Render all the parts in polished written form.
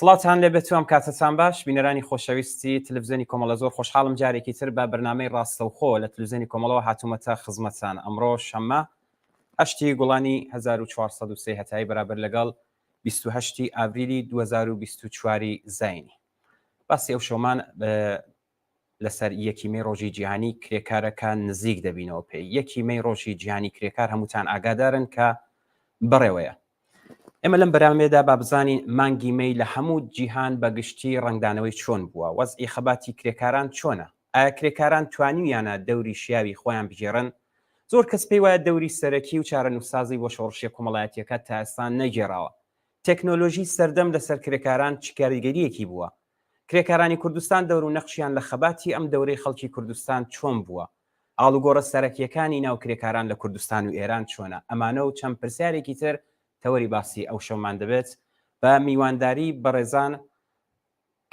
سڵاوتان لێ بێت و ئەم کاتەتان باش بینەرانی خۆشەویستی تلفزیۆنی کۆمەڵە زۆر خۆشحاڵم جارێکی تر بە بەرنامەی ڕاستەوخۆ لە تلویزیۆنی کۆمەڵەوە هاتوومەتە خزمەتان ئەمڕۆ شەممە هەشتی گوڵانی 1403 هەتایی بەرابەر لەگەڵ 28 ئاڤریلی 2024 زینی باسی ئەو شەومان لەسەر یەکی مەی ڕۆژی جیهانی کرێکارە کە نزیک دەبینەوە پێی. یەکی مەی ڕۆژی جیهانی کرێکار هەمووتان ئاگادارن کە بەڕێوەیە. ئێمە لەم بەرامەیەدا با بزانین مانگی مەی لە هەموو جیهان بە گشتی ڕەنگدانەوەی چۆن بووە، وەزعی خەباتی کرێکاران چۆنە؟ ئایا کرێکاران توانیویانە دەوری شیاوی خۆیان بگێڕن؟ زۆر کەس پێی وایە دەوری سەرەکی و چارەنووسسازی بۆ شۆڕشیە کۆمەڵایەتییەکە تا ئێستا نەگێڕاوە. تێکنۆلۆژی سەردەم لەسەر کرێکاران چ کاریگەرییەکی بووە؟ کرێکارانی کوردستان دەور و نەقشیان لە خەباتی ئەم دەورەی خەڵکی کوردستان چۆن بووە؟ ئاڵوگۆڕە سەرەکییەکانی ناو کرێکاران لە کوردستان و ئێران چۆنە؟ ئەمانە و چەند پرسیارێکی تر تەوەری باسی ئەو شەومان دەبێت بە میوانداری بەڕێزان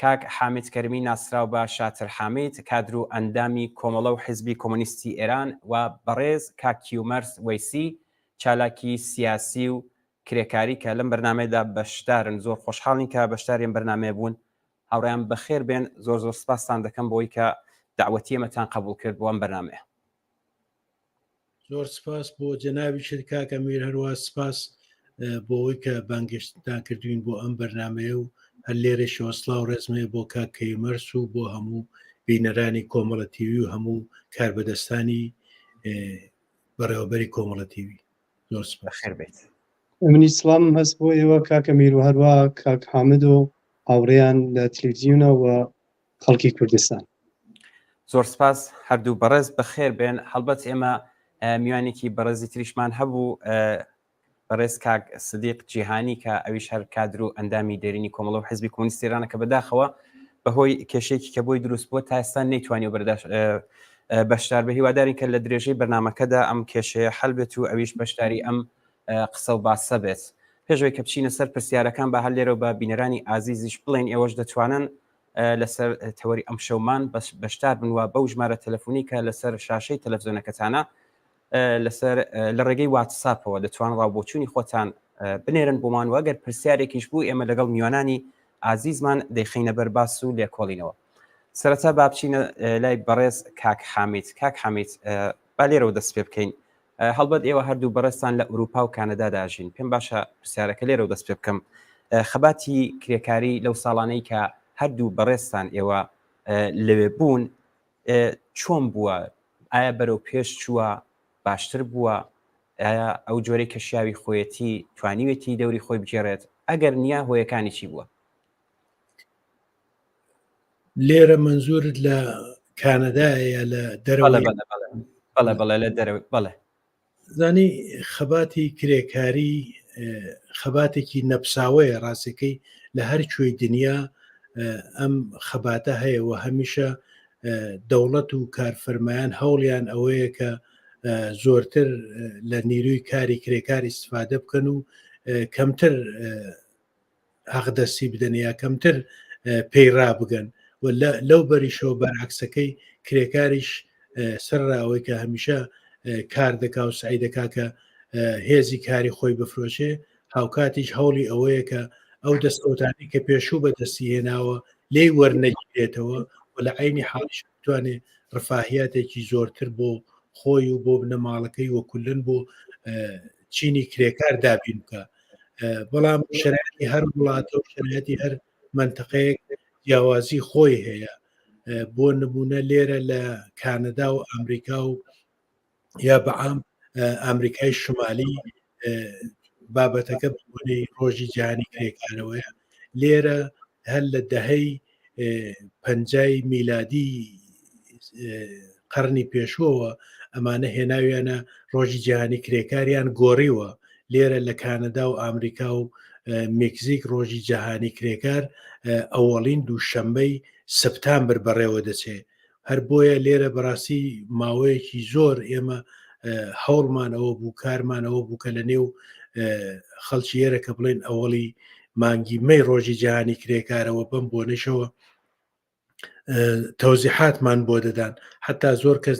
کاک حامید کەرمی ناسراو بە شاتر حامید کادر و ئەندامی کۆمەڵە و حیزبی کۆمۆنیستی ئێران و بەڕێز کاک کیومەرس وەیسی چالاکی سیاسی و کرێکاری کە لەم بەرنامەیەدا بەشدارن زۆر خۆشحاڵین کە بەشداری ئەم بەرنامەیە بوون هاوڕێیان بەخێر بێن زۆر زۆر سپاستان دەکەم بۆی کە داوەتی ئێمەتان قبول کرد بۆ ئەم بەرنامەیە. زۆر سپاس بۆ جەنابیشت کاک ئەمیر هەروە سپاس بۆ ئەوەی کە بانگێشتتان کردوین بۆ ئەم بەرنمەیە و هەر لێرەشەوە سڵاو ڕێزمەیە بۆ کاک کەیومەرس و بۆ هەموو بینەرانی کۆمەڵە تیوی و هەموو کاربەدەستانی بەڕێوەبەری کۆمەڵە تیوی زۆر سپاس. بەخێر بێیت. منیش سڵامم هەست بۆ ئێوە کاک ئەمیر و هەروا کاک حامد و هاوڕێیان لە تلویزیونە و خەڵکی کوردستان. زۆر سپاس هەردوو بەڕێز بەخێر بێن. هەڵبەت ئێمە میوانێکی بەڕێزی تریشمان هەبوو بەڕێز کاک سدیق جیهانی کە ئەویش هەر کادر و ئەندامی دێرینی کۆمەڵە و حزبی کۆمۆنیستی ئێرانە کە بەداخەوە بەهۆی کێشەیەکی کە بۆی دروست بووە تا ئێستا نەیتوانیوە بەرداش بەشدار بە هیوادارین کە لە درێژەی بەرنمەکەدا ئەم کێشەیە حل بێت و ئەویش بەشداری ئەم قسە و باسە بێت پێشەوەی کە بچینە سەر پرسیارەکان بە هەر لێرە بە بینەرانی ئازیزیش بڵێن ئێوەش دەتوانن لەسەر تەوەری ئەم شەومان بەشدار بن و بەو ژمارە تەلەفۆنی کە لەسەر شاشەی تەلەفزیۆنەکەتانە لەسەر لە ڕێگەی واتساپەوە دەتوان ڕاوبۆچوونی خۆتان بنێرن بۆمان و ئەگەر پرسیارێکیش بوو ئێمە لەگەڵ میوانانی ئازیزمان دەیخەینە بەر باس و لێکۆڵینەوە سەرەتا با بچینە لای بەڕێز کاک حامید کاک حامید با لێرەوە دەست پێ بکەین هەڵبەت ئێوە هەردوو بەڕێزتان لە ئەوروپا و کانەدا داژین پێم باشە پرسیارەکە لێرەوە دەست پێ بکەم خەباتی کرێکاری لەو ساڵانەی کە هەردوو بەڕێزتان ئێوە لەوێ بوون چۆن بووە؟ ئایا بەرەو پێش چووە؟ باشتر بووە؟ ئایا ئەو جۆرەی کە شیاوی خۆیەتی توانیوێتی دەوری خۆی بگێڕێت؟ ئەگەر نییە هۆیەکانی چی بووە؟ لێرە مەنزورت لە کانەدایە یا لە دەرەوە؟ بەڵێ بەڵێ لە دەرەوە بەڵێ. زانی خەباتی کرێکاری خەباتێکی نەپساوەیە ڕاستەکەی لە هەر کوێی دنیا ئەم خەباتە هەیە و هەمیشە دەوڵەت و کارفەرمایان هەوڵیان ئەوەیە کە زۆرتر لە نیروی کاری کرێکار ئیسفادە بکەن و کەمتر حەقدەستی بدەن یا کەمتر پێی ڕابگەن و لەو بەریشەوە بەرعکسەکەی کرێکاریش سەر ڕاوەی کە هەمیشە کار دەکا و سعی دەکا کە هێزی کاری خۆی بفرۆشێ هاوکاتیش هەوڵی ئەوەیە کە ئەو دەستکەوتانی کە پێشوو بە دەستی هێناوە لێی وەرنەگیرێتەوە و لە عینی حاڵیش بتوانێت ڕفاهیاتێکی زۆرتر بۆ خۆی و بۆ بنەماڵەکەی و کولن بۆ چینی کرێکار دابین بکە بەڵام شەرایەتی هەر وڵاتە و شەرایەتی هەر منتەقەیەک جیاوازی خۆی هەیە بۆ نمونە لێرە لە کانەدا و ئەمریکا و یا بەعام ئەمریکای شمالی بابەتەکە بۆنەی ڕۆژی جیهانی کرێکارەوەیە لێرە هەر لە دەهەی پەنجای میلادی قەرنی پێشووەوە ئەمانە هێناویانە ڕۆژی جیهانی کرێکاریان گۆڕیوە لێرە لە کانەدا و ئامریکا و مکزیک ڕۆژی جیهانی کرێکار ئەوەڵین دووشەممەی سپتامبر بەڕێوە دەچێ هەر بۆیە لێرە بەڕاستی ماوەیەکی زۆر ئێمە هەوڵمان ئەوە بوو کارمان ئەوە بوو کە لە نێو خەڵکی ئێرە کە بڵێن ئەوەڵی مانگی مەی ڕۆژی جیهانی کرێکارەوە بەم بۆنەشەوە تەوزیحاتمان بۆ دەدان حتا زۆر کەس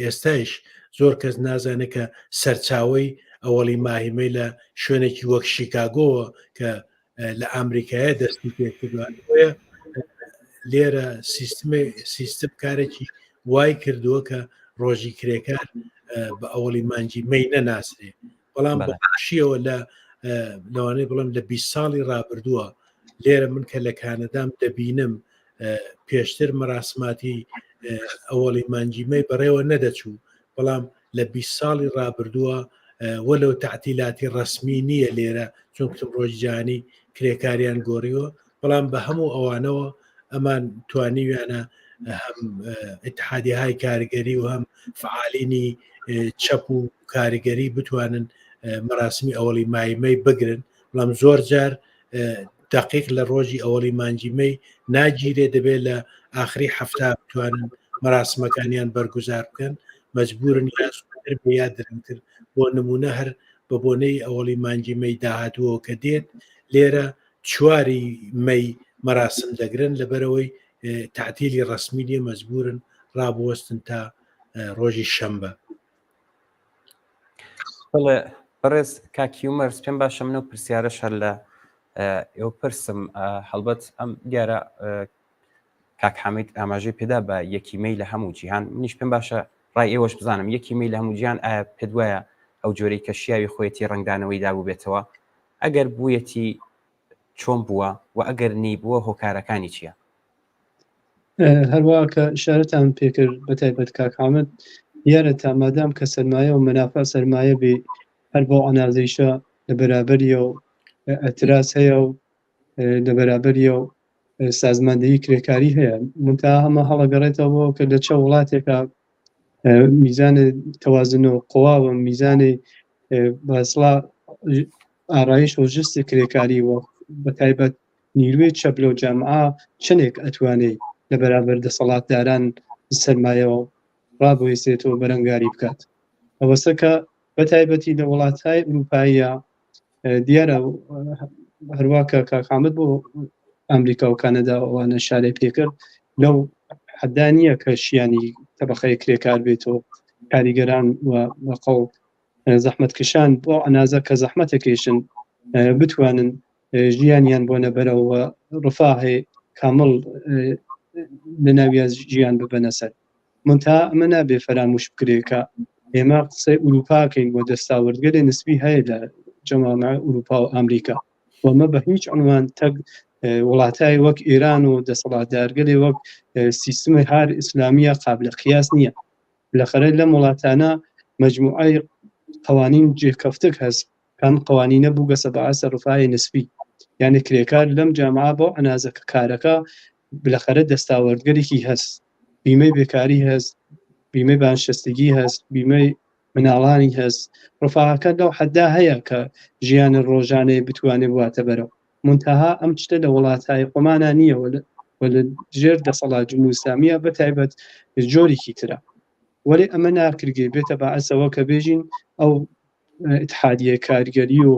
ئێستایش زۆر کەس نازانێت کە سەرچاوی ئەوەڵی ماهیمەی لە شوێنێکی وەک شیکاگۆوە کە لە ئەمریکایە دەستی پێکردووە بۆیە لێرە سیستمی سیستم کارێکی وای کردووە کە ڕۆژی کرێکار بە ئەوەڵی مانگی مەی نەناسرێ بەڵام بەشیەوە لە لەوانەیە بڵم لە 20 ساڵی ڕابردووە لێرە من کە لە کانەدام دەبینم پێشتر مەراسماتی ئەوەڵی مانگی مەی بەڕێوە نەدەچوو بەڵام لە 20 ساڵی ڕابردووە وەلو تعتیلاتی ڕسمی نییە لێرە چونکتم ڕۆژی جانی کرێکاریان گۆڕیوە بەڵام بە هەموو ئەوانەوە ئەمان توانیویانە هەم اتحادی های کارگەری و هەم فعالینی چەپ و کاریگەری بتوانن مەراسمی ئەوەڵی مایمەی بگرن بەڵام زۆر جار دقیق لە ڕۆژی ئەوەڵی مانگی مەی ناگیرێ دەبێت لە ئاخری هەفتا بتوانن مەراسمەکانیان بەرگوزار بکەن مەجبورن یا زووتر بێ یا درەنگتر بۆ نمونە هەر بە بۆنەی ئەوەڵی مانگی مەی داهاتووەوە کە دێت لێرە چواری مەی مەراسم دەگرن لەبەرەوەی تعتیلی ڕسمی نیە مەجبورن ڕابوەستن تا ڕۆژی شەمبە. بەڵێ بەڕێز کاک هیومەرز پێم باشە منەو پرسیارەش هەر لە ئێوە پرسم هەڵبەت ئەم دیارە کاک حامید ئاماژەی پێدا بە یەکی مەی لە هەموو جیهان منیش پێم باشە ڕای ئێوەش بزانم یەکی مەی لە هەموو جیهان ئایا پێت وایە ئەو جۆرەی کە شیاوی خۆیەتی ڕەنگدانەوەی دابووبێتەوە ئەگەر بوویەتی چۆن بووە و ئەگەر نەیبووە هۆکارەکانی چییە؟ هەروە کە ئشارەتان پێکرد بە تایبەت کاک حامد دیارە تا مادام کە سەرمایە و مەنافع سەرمایە بێ هەر بۆ ئەنازەیشە لە بەرابەریە و ئەتراز هەیە و لە بەرابەریە و سازماندەیی کرێکاری هەیە منتا هەمە هەڵەگەڕێتەوە کە لە چە وڵاتێکە میزان تەوازن و قوا و میزانی باسڵا ئارایش و ژستی کرێکاری و بە تایبەت نیروی چەپ لەو جامعە چەندێک ئەتوانێ لە بەرابەر دەسەڵاتداران سەرمایەوە ڕابوەستێتەوە بەرەنگاری بکات ئەوەسە کە بە تایبەتی لە وڵاتهای ئەوروپاییە دیارە هەروا کە کاک حامد بۆ ئەمریکا و کانەدا ئەوانە شارەی پێکرد لەو حەدا نییە کە شیانی تەبقەی کرێکار بێت و کاریگەران و بەقەڵ زەحمەتکشان بۆ ئەنازە کە زەحمەتەکێشن بتوانن ژیانیان بۆ نەبەرەوە ڕفاهێ کامڵ لە ناویا ژیان ببەنە سەر منتها ئەمە نابێ فەراموش بکرێ کە ئێمە قسەی ئوروپاکەین بۆ دەستاوردگەلێ نسبی هەیە لە جەمامە ئوروپا و ئەمریکا وەمە بە هیچ عنوان تەک وڵاتای وەک ئێران و دەسەڵاتدارگەلێ وەک سیستمی هار ئیسلامیە قابلە قیاس نییە لەخەرە لەم وڵاتانە مجموعەی قوانین جێکەفتک هەست کام قوانینە بووگەسە بەعسە ڕفای نسبی یعنی کرێکار لەم جامعە بۆ ئەنازە کە کارەکە بلەخەرە دەستاوەردگەرێکی هەست بیمەی بێکاری هەست بیمەی بانشەستگی هەست بیمەی مناڵانی هەست ڕفاهەکە لەو حەدا هەیە کە ژیانە ڕۆژانەی بتوانێت بواتە بەرەو منتەها ئەم شتە لە وڵاتهای خۆمانە نییە و لە ژێر دەسەڵات جمهوری ئیسلامیە بە تایبەت جۆرێکی ترە وەێ ئەمە ناکرگێ بێتە باعسەوە کە بێژین ئەو اتحادیە کارگەری و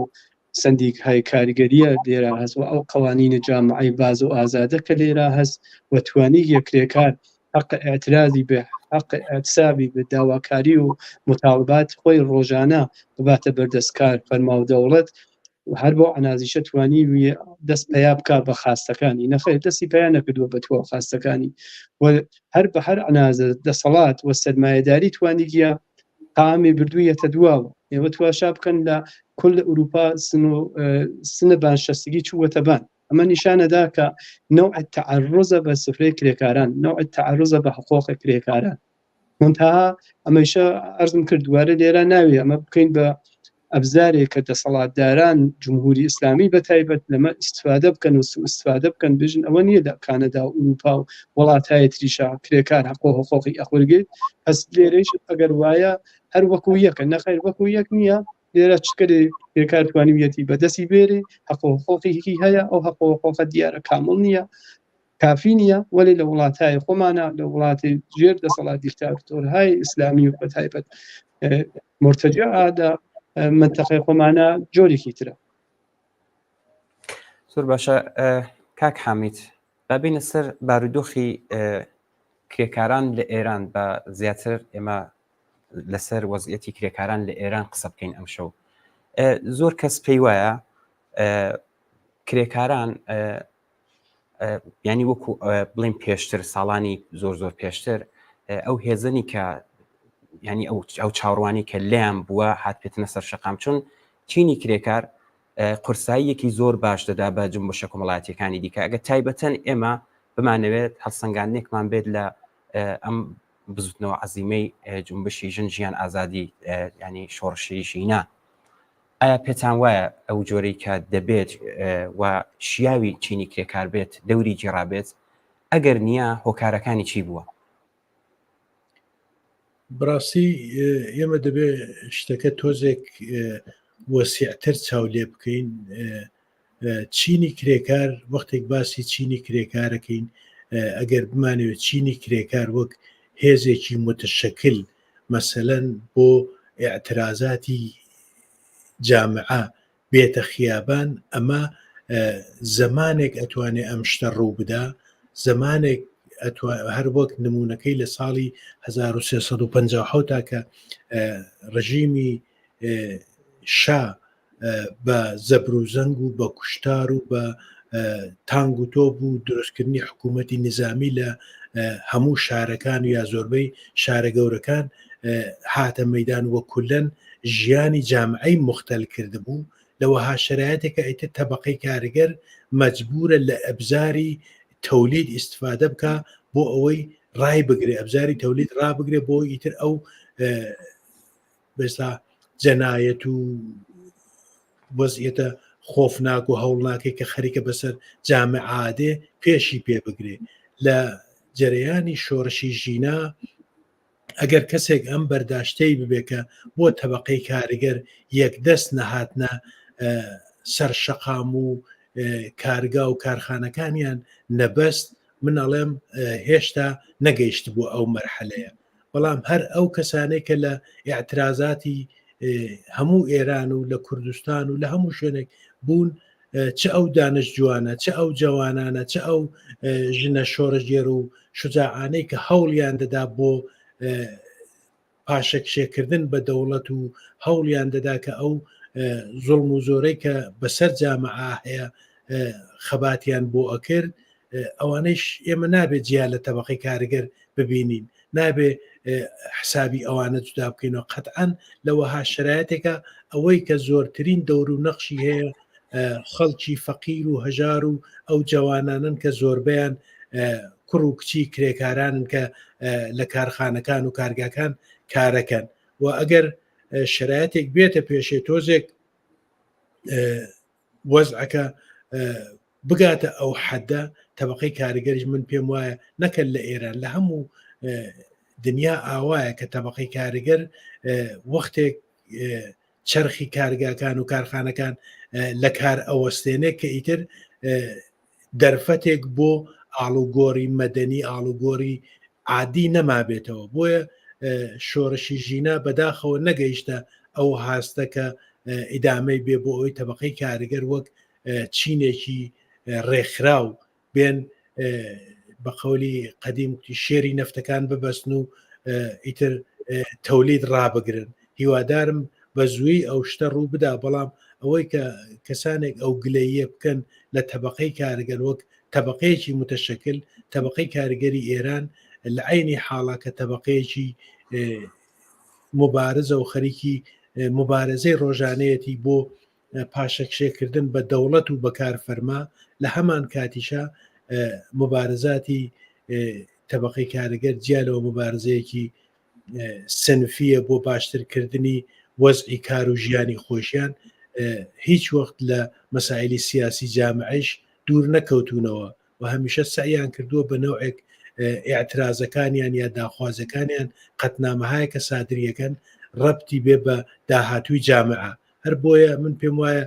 سندیکهای کارگەریە لێرا هەست و ئەو قوانینە جامعەی باز و ئازادە کە لێرا هەست و توانی یە کرێکار حق اعتراضی بێ حق اعتصابی بە داواکاری و مطالبات خۆی ڕۆژانە بباتە بەردەستکار فەرما و دەوڵەت هەر بۆ ئەنازیشە توانی دەست پیا بک بە خاستەکانی نەخێر دەستی پیا نەکردووە بە توا خاستەکانی و هەر بە هەر ئەنازە دەسەڵات و سەرمایەداری توانیگە قامی بردوویەتە دواوە ئێوە تواشا بکەن لە کل ئەوروپا سن و سنە بان شەستگی چووەتە بان ئەمە نیشانەدا کە نەوع تعرضە بە سفرەی کرێکاران نەوع تعرضە بە حقوق کرێکاران منتها ئەمەیشە ئەرزم کرد دووارە لێرە ناوێ ئەمە بکەین بە ئەبزارێک کە دەسەڵاتداران جمهوری ئیسلامی بە تایبەت لەمە ئیسفادە بکەن و سوء ئیسفادە بکەن بژن ئەوە نییە لە کانەدا و ئوروپا و وڵاتای تریشا کرێکار حەق و حقوقی ئەخورگێت پس لێرەیش ئەگەر وایە هەر وەکو یەکە نەخیر وەکو یەک نییە لێرە چکەێ کرێکار توانیویەتی بەدەستی بێرێ حەق و حقوقی هەیە ئەو حەق و حقوقە دیارە کامڵ نییە کافی نییە وەلێ لە وڵاتای خۆمانە لە وڵاتی ژێر دەسەڵات دیکتاتۆرهای ئیسلامی و بەتایبەت مرتجع لە منتەقەی خۆمانە جۆرێکی ترە. زۆر باشە کاک حامید با بینە سەر بارودۆخی کرێکاران لە ئێران بە زیاتر ئێمە لەسەر وەزیەتی کرێکاران لە ئێران قسە بکەین ئەم شەو زۆر کەس پێی وایە. کرێکاران ینی وەکو بڵین پێشتر ساڵانی زۆر زۆر پێشتر ئەو هێزنی کە ینی ئەو ئەو چاوەڕوانی کە لێیان بووە هات پێتنە سەر شەقام چون چینی کرێکار قورساییەکی زۆر باش دەدا بە جنبشە کۆمەڵایەتیەکانی دیکە ئەگە تایبەتەن ئێمە بمانەوێت هەڵسەنگاندنێکمان بێت لە ئەم بزوتنەوە عەزیمەی جنبشی ژن ژیان ئازادی ینی شۆڕشی ژینا ئایا پێتان وایە ئەو جۆرەی کە دەبێت و شیاوی چینی کرێکار بێت دەوری گێڕابێت ئەگەر نییە هۆکارەکانی چی بووە؟ بەڕاستی ئێمە دەبێ شتەکە تۆزێک وەسیعتر چاو لێ بکەین چینی کرێکار وەختێک باسی چینی کرێکارەکەین ئەگەر بمانەوێت چینی کرێکار وەک هێزێکی متشکل مەسەلەن بۆ ئیعترازاتی جامعە بێتە خیابان ئەمە زەمانێک ئەتوانێ ئەم شتە ڕوو بدا زەمانێک هەر وەک نمونەکەی لە ساڵی 1357 تا کە ڕژیمی شا بە زەبر و زەنگ و بە کوشتار و بە تانگ و تۆپ و دروستکردنی حکوومەتی نظامی لە هەموو شارەکان و یا زۆربەی شارە گەورەکان هاتە مەدان وە کولەن ژیانی جامعەی مختل کردبوو لە وەها شرایەتێکە ئیتر تەبقەی کارگەر مەجبورە لە ئەبزاری تەولید ئیسفادە بکە بۆ ئەوەی ڕای بگرێ ئەبزاری تەولید ڕابگرێ بۆ ئیتر ئەو بەسا جەنایەت و وەزیەتە خۆفناک و هەوڵناکەی کە خەریکە بەسەر جامعادێ پێشی پێ بگرێ لە جەرەیانی شۆڕشی ژینا ئەگەر کەسێک ئەم بەرداشتەی ببێ کە بۆ تەبقەی کارگەر یەکدەست نەهاتنە سەر شەقام و کارگا و کارخانەکانیان نەبەست من ئەڵێم هێشتا نەگەیشت بۆ ئەو مەرحەلەیە بەڵام هەر ئەو کەسانەی کە لە ئاعترازاتی هەموو ئێران و لە کوردستان و لە هەموو شوێنێک بوون چ ئەو دانشجوانە چ ئەو جەوانانە چ ئەو ژنە شۆڕشگێر و شجاعانەی کە هەوڵیان دەدا بۆ پاشەکشێکردن بە دەوڵەت و هەوڵیان دەدا کە ئەو زوڵم و زۆرەی کە بەسەر جامعا هەیە خەباتیان بۆ ئەکرد ئەوانەیش ئێمە نابێت جیا لە تەبقەی کارگەر ببینین نابێ حسابی ئەوانە جودا بکەینەوە قەتعەن لە وەها شرایەتێکە ئەوەی کە زۆرترین دەور و نەخشی هەیە خەڵکی فەقیر و هەژار و ئەو جەوانانن کە زۆربیان کوڕ و کچی کرێکارانن کە لە کارخانەکان و کارگاکان کارەکەن و ئەگەر شرایەتێک بێتە پێشێ تۆزێک وەزعەکە بگاتە ئەو حەدە تەبقەی کاریگەریش من پێم وایە نەکەن لە ئێران لە هەموو دنیا ئاوایە کە تەبقەی کاریگەر وەختێک چەرخی کارگاکان و کارخانەکان لە کار ئەوەستێنێ کە ئیتر دەرفەتێک بۆ ئاڵوگۆری مەدەنی ئاڵوگۆری عادی نەمابێتەوە بۆیە شۆڕشی ژینا بەداخەوە نەگەیشتە ئەو هاستە کە ئیدامەی بێ بۆ ئەوی تەبقەی کارگەر وەک چینێکی ڕێکخراو بێن بە قەولی قەدیم شێری نەفتەکان ببەستن و ئیتر تەولید ڕابگرن هیوادارم بە زووی ئەو شتە ڕوو بدا بەڵام ئەوەی کە کەسانێک ئەو گلەیە بکەن لە تەبقەی کارگەر وەک تەبقەیەکی متەشەکل تەبقەی کارگەری ئێران لە عینی حاڵا کە تەبقەیەکی مبارزە و خەریکی مبارزەی ڕۆژانەیەتی بۆ پاشەکشێکردن بە دەوڵەت و بە کارفەرما، لە هەمان کاتیشا موبارزاتی تەبەقەی کارگەر جیا لەوە موبارزەیەکی سنفیە بۆ باشترکردنی وەزعی کار و ژیانی خۆشیان هیچ وەخت لە مەسایلی سیاسی جامعەیش دوور نەکەوتونەوە و هەمیشە سەعیان کردووە بە نەوعێک ئیعترازەکانیان یا داخوازەکانیان قەتنامەهایە کە سادریەکەن ڕەبتی بێ بە داهاتووی جامعە هەر بۆیە من پێم وایە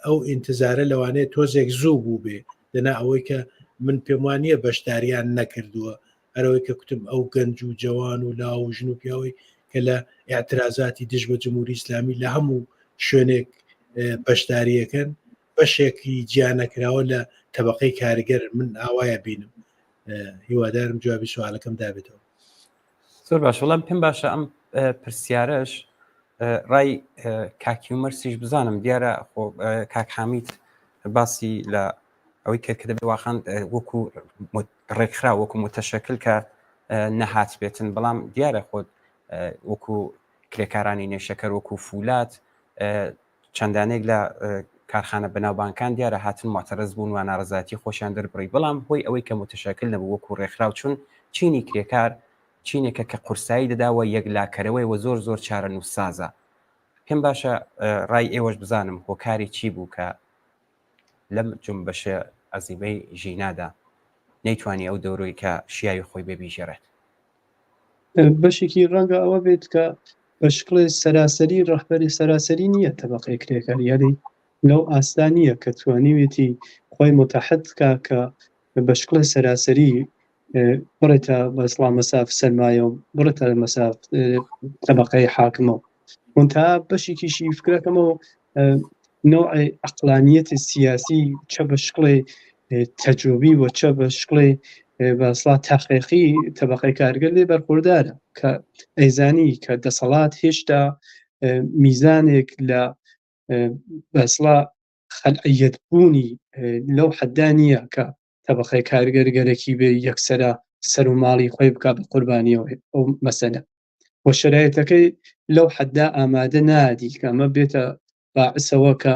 ئەو ئینتزارە لەوانەیە تۆزێک زوو بوو بێ دەنا ئەوەی کە من پێم وانە بەشداریان نەکردووە هەرەوەی کە کوتم ئەو گەنج و جەوان و لاو و ژن و پیاوەی کە لە ئاعترازاتی دژ بە جمهوری ئیسلامی لە هەموو شوێنێک بەشداریەکەن بەشێکی جیانەکراوە لە تەبقەی کارگەر من ئاوایە بینم هیوادارم جوابی سوالەکەم دابێتەوە زۆر باش وەڵام پێم باشە ئەم پرسیارەش ڕای کاکی و مەرسیش بزانم دیارە کاک حامید. باسی لە ئەوەی کرد کە دەبێت واخان وەکو ڕێکخرا وەکو متەشەکل کە نەهات بێتن بەڵام دیارە خۆت وەکو کرێکارانی نێشەکەر وەکو فولات چەندانێک لە کارخانە بەناوبانکان دیارە هاتن معتەرز بوون و ناڕەزایەتی خۆشیان دەربڕی بەڵام هۆی ئەوەی کە متشکل نەبوو وەکو ڕێکخراو چون چینی کرێکار چینێکە کە قورسایی دەدا و یەکلاکەرەوەی و زۆر زۆر چارەنووسسازە پێم باشە ڕای ئێوەش بزانم هۆکاری چی بوو کە لەم جونبشە عەزیمەی ژینادا نەیتوانی ئەو دەورەی کە شیاوی خۆی بێ بیگێڕێت. بەشێکی ڕەنگە ئەوە بێت کە بە شکڵێ سەراسەری ڕەهبەری سەراسەری نییە تەبەقەی کرێکار یاری لەو ئاستا نییە کە توانیوێتی خۆی متحد کا کە بە شکڵێ سەراسەری بڕێتە بەسڵا مەساف سەرمایە و بڕێتە مەساف تەبەقەی حاکمەوە منتها بەشێکیشی فکرەکەمەوە نوع عقلانیەت سیاسی چە بە شکڵێ تەجروبی و چە بە شکڵێ بەسڵا تحقیقی تەبقەی کارگەر لێ بەرخوردارە کە ئەیزانی کە دەسەڵات هێشتا میزانێک لە بەسڵا خەلعیەت بوونی لەو حەدا نییە کە تەبقەی کارگەر گەرەکی بێ یەکسرە سەر و ماڵی خۆی بک بە قوربانیەوە ئەو مەسەلە و شەرایەتەکەی لەو حەدا ئامادە نادی کە ئەمە بێتە باعسەوە کە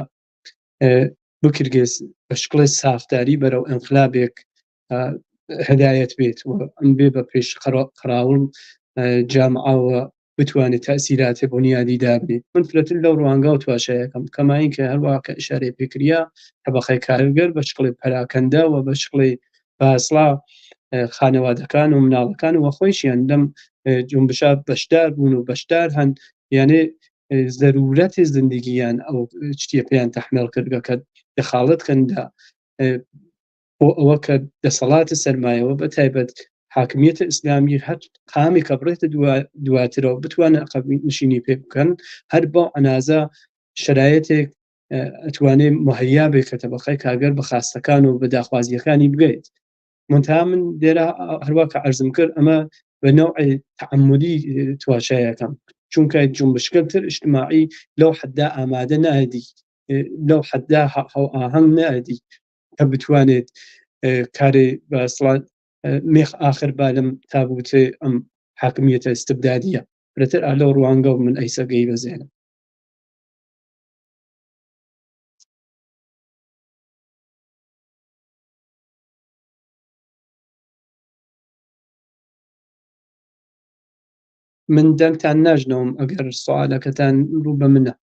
بکرگێز بە شکڵێ ساختاری بەرەو ئەنقلابێک هدایەت بێت و ئەم بێ بە پێش قەراوڵ جامعەوە بتوانێت تەسیراتێ بنیادی دابنێت من فرەتر لەو ڕوانگا و تواشایەکەم کەماین کە هەروە کە ئشارەی پێکریا تەبقەی کارگەر بە شکڵی پەراکەندە و بە شکڵی باسڵا خانەوادەکان و مناڵەکان و خۆیشیان لەم جونبشا بەشدار بوون و بەشدار هەن یانێ زەرورەتی زندگیان ئەو شتیە پێیان تەحمێڵ کردگە کە دەخاڵت کەن لە بۆ ئەوە کە دەسەڵاتی سەرمایەوە بە تایبەت حاکمیەتە ئیسلامی هەر قامی کە بڕێتە دواترەوە بتوانن نشینی پێ بکەن هەر بەو ئەنازە شرایەتێک ئەتوانێ مهیا بێت کە تەبقەی کارگەر بە خاستەکان و بە داخوازیەکانی بگەیت. منتها من لێرە هەروە کە عەرزم کرد ئەمە بە نەوعی تەعەمودی تواشایەکەم، چونکە جونبشکەلتر ئیجتماعی لەو حەدا ئامادە نادی، لەو حەدا هاوئاهەنگ نادی کە بتوانێت کارێ بە ئەسڵا مێخ ئاخر بالم تابوتێ ئەم حاکمیەتە ئیستبدادیە. فرەتر ئا لەو ڕوانگەو من ئەیسە گەی بە زێنم. من دەنگتان ناژنەوم ئەگەر سوالەکەتان ڕوو بە منە.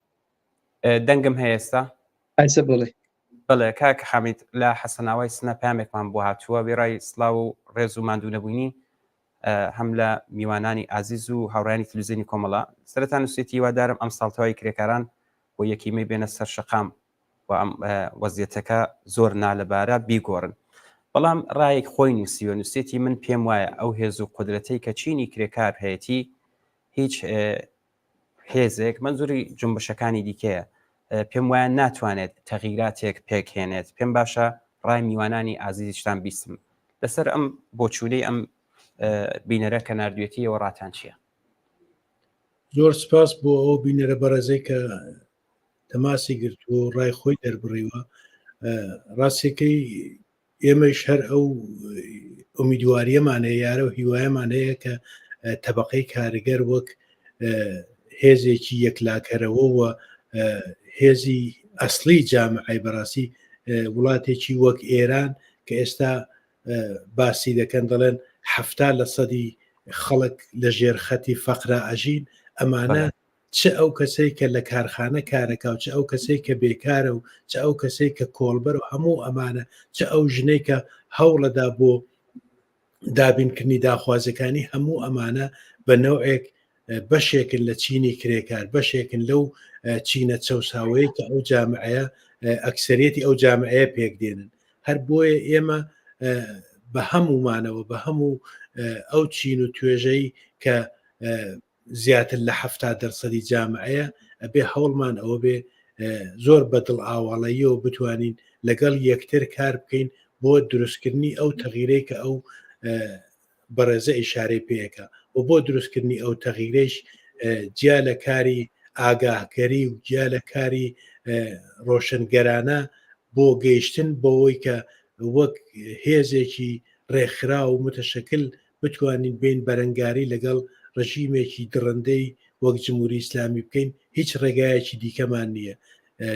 دەنگم هەیە ئێستا؟ ئایسە بڵێ. بەڵێ کاک حامید لە حەسەناوای سنە پەیامێکمان بۆ هاتووە وێڕای سڵاو و ڕێز و ماندوو نەبوونی هەم لە میوانانی ئازیز و هاوڕیانی تلویزیۆنی کۆمەڵە سەرەتا نووسێتی هیوادارم ئەمساڵ تەواوی کرێکاران بۆ یەکی مەی بێنە سەر شەقام و ئەم وەزیەتەکە زۆر نالەبارە بیگۆڕن بەڵام ڕایەک خۆی نووسیوە نووسێتی من پێم وایە ئەو هێز و قودرەتەی کە چینی کرێکار هەیەتی هیچ هێزێک مەنزوری جنبشەکانی دیکەیە پێم وایە ناتوانێت تەغیراتێک پێکهێنێت پێم باشە ڕای میوانانی ئازیزیشتان بیستم لەسەر ئەم بۆچوونەی ئەم بینەرە کە نردوێتیەوە ڕاتان چییە؟ زۆر سپاس بۆ ئەو بینەرە بەڕێزەی کە تەماسی گرتووە و ڕای خۆی دەربڕیوە ڕاستەکەی ئێمەش هەر ئەو ئومیدواریەمان هەیە یارە و هیوایەمان هەیە کە تەبقەی کارگەر وەک هێزێکی یەکلاکەرەوە و هێزی ئەسلی جامعی بەڕاستی وڵاتێکی وەک ئێران کە ئێستا باسی دەکەن دەڵێن حەفتا لە سەدی خەڵک لە ژێر خەتی فەقرا ئەژین ئەمانە چ ئەو کەسەی کە لە کارخانە کارەکە و چ ئەو کەسەی کە بێکارە و چ ئەو کەسەی کە کۆڵبەر و هەموو ئەمانە چ ئەو ژنەی کە هەوڵەدا بۆ دابینکردنی داخوازەکانی هەموو ئەمانە بە نەوعێک بەشێکن لە چینی کرێکار بەشێکن لەو چینە چەساوەیە کە ئەو جامعەیە ئەکسەرێتی ئەو جامعەیە پێک دێنن هەر بۆیە ئێمە بە هەمومانەوە بە هەموو ئەو چین و توێژەی کە زیاتر لە ه دەرسەدی جامعەیە ئەبێ هەوڵمان ئەوە بێ زۆر بەدڵ ئاواڵەیەوە بتوانین لەگەڵ یەکتر کار بکەین بۆ دروستکردنی ئەو تەغیرەی کە ئەو بەڕێزە ئیشارەی پێەکە و بۆ دروستکردنی ئەو تەغیرەیش جیا لە کاری ئاگاهکەری و جیا لە کاری ڕۆشنگەرانە بۆ گەیشتن بەوەی کە وەک هێزێکی ڕێکخراو و متەشەکل بتوانین بێین بەرەنگاری لەگەڵ ڕژیمێکی دڕندەی وەک جمهوری ئیسلامی بکەین هیچ ڕێگایەکی دیکەمان نییە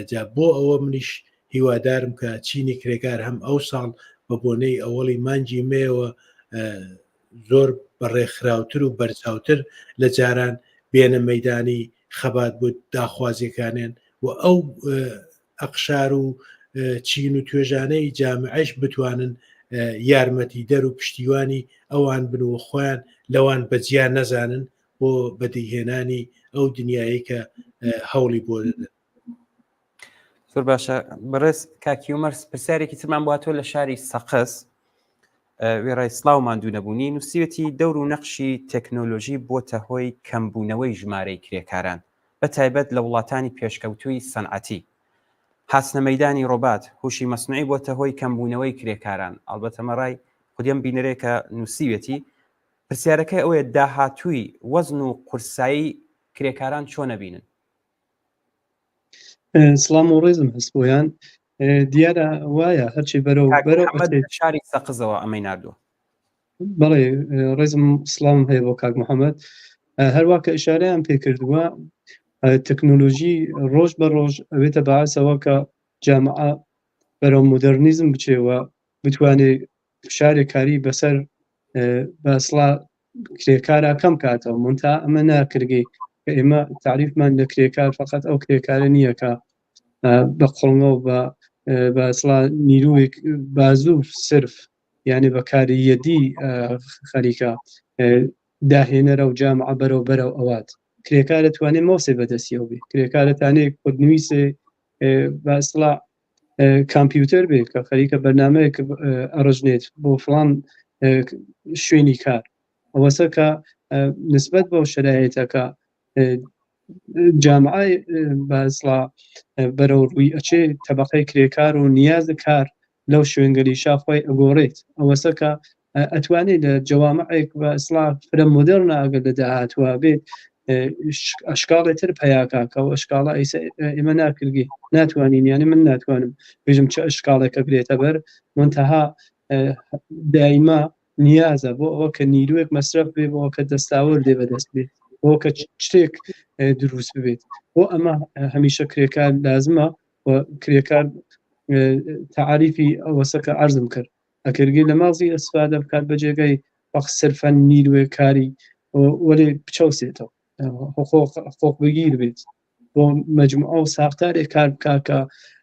جا بۆ ئەوە منیش هیوادارم کە چینی کرێکار هەم ئەو ساڵ بە بۆنەی ئەوەڵی مانگی مەیەوە زۆر بەڕێکخراوتر و بەرچاوتر لە جاران بێنە مەدانی خەبات بۆ داخوازیەکانیان و ئەو ئەقشار و چین و توێژانەی جامعەش بتوانن یارمەتی دەر و پشتیوانی ئەوان بن و خۆیان لەوان بەجیا نەزانن بۆ بەدیهێنانی ئەو دنیایەی کە هەوڵی بۆ دەدەن. زۆر باشە بەڕێز کاکیومەرس پرسیارێکی ترمان بۆ تۆ لە شاری سەقز وێڕای سڵاو ماندوو نەبوونی نووسیوێتی دەور و نەقشی تەکنۆلۆژی بۆتە هۆی کەمبوونەوەی ژمارەی کرێکاران بە تایبەت لە وڵاتانی پێشکەوتووی سەنعەتی. هاتنە مەیدانی ڕۆبات، هوشی مەسنوعی بۆتە هۆی کەمبوونەوەی کرێکاران، ئەڵبەتە ئەمە ڕای خودی ئەم بینەرەیە کە نووسیوێتی. پرسیارەکەی ئەوەیە داهاتووی وەزن و قورسایی کرێکاران چۆن ئەبینن؟ سڵام و ڕێزم هەست بۆیان. دیارە وایە هەرچی بەرەو بەرەو شاری سەقزەوە ئەمەی ناردووە. بەڵێ ڕێزم سڵاوم هەیە بۆ کاک محەممەد هەروە کە ئشارەیان پێکردووە تەکنۆلۆژی ڕۆژ بە ڕۆژ ئەوێتە باسەوە کە جامعە بەرەو مۆدەرنیزم بچێەوە بتوانێت فشارێک کاری بەسەر بەسڵا کرێکارا کەم کاتەوە مونتا ئەمە ناکرگەی کە ئێمە تعریفمان لە کرێکار فقط ئەو کرێکارە نییە کە بە قڵنگە و بە بەسڵا نیروێک بازوو سرف یعنی بە کاری یەدی خەریکە داهێنەرە و جامعە بەرەو بەرەو ئەوات کرێکارە توانێ مۆسێ بەدەستیەوە بێ کرێکارە تانێ کۆدنویسێ بەسڵا کامپیوتەر بێ کە خەریکە بەرنمەیەک ئەڕژنێت بۆ فلان شوێنی کار ئەوەسە کە نسبەت بەو شرایەتەکە جامعە بەسڵا بەرەو ڕووی ئەچێ تەبقەی کرێکار و نیاز کار لەو شوێنگەلیشا خۆی ئەگۆڕێت ئەوەسە کە ئەتوانێت لە جەوامعێک بە ئیسڵا فرە مۆدێرنە ئەگەر لە داهاتوە بێت ئەشکاڵێ تر پیاکا کە ئەو ئەشکاڵە ئیسە ئێمە ناکرگی ناتوانین یعنی من ناتوانم بێژم چه ئەشکاڵێکە گرێتە بەر منتەها دایما نیازە بۆ ئەوە کە نیروێک مەسرەف بێ بۆ کە دەستاوەر دێ بەدەست بێت بۆ کە شتێک دروست ببێت بۆ ئەمە هەمیشە کرێکار لازمە و کرێکار تعریفی ئەوەسە کە عەرزم کرد ئەکرگی لە ماڵی ئەسفادە بکات بە جێگای وەخ سرفەن نیروێ کاری وەلێ بچەوسێتەوە حقوق بگیر بێت بۆ مجموعە و ساختارێک کار بکا کە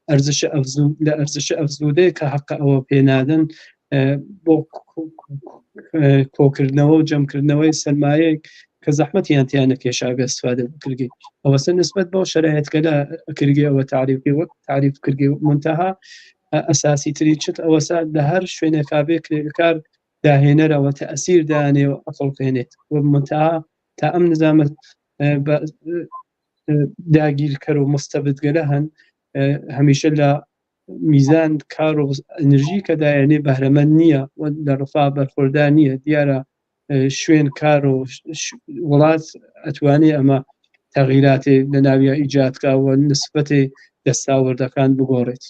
ئەرزش ئەفزوو لە ئەرزش ئەفزوودەیە کە حەقە ئەوە پێنادەن بۆ کۆکردنەوە و جەمکردنەوەی سەرمایەک کە زەحمەتیان تیان نەکێشاگە استفادە بکرگی ئەوەسە نسبەت بەو شەرایەتگەلە ئەکرگێ ئەوە تعریفی وەک تعریف کردگی منتەها ئەساسی تری چت ئەوەسا لە هەر شوێنێکا بێ کرێکار داهێنەرەوە تەئسیر دانێ و ئەخڵقێنێت و منتەها تا ئەم نظامە داگیرکەر و مستەبدگەلە هەن هەمیشە لە میزان کار و ئەنرژی کە دایەنێ بەهرەمەند نییە و لە ڕفا بەرخۆردار نییە دیارە شوێن کار و وڵات ئەتوانێ ئەمە تەغیراتێ لە ناویا ئیجاد کا و نسبەتێ دەستاوردەکان بگۆڕێت.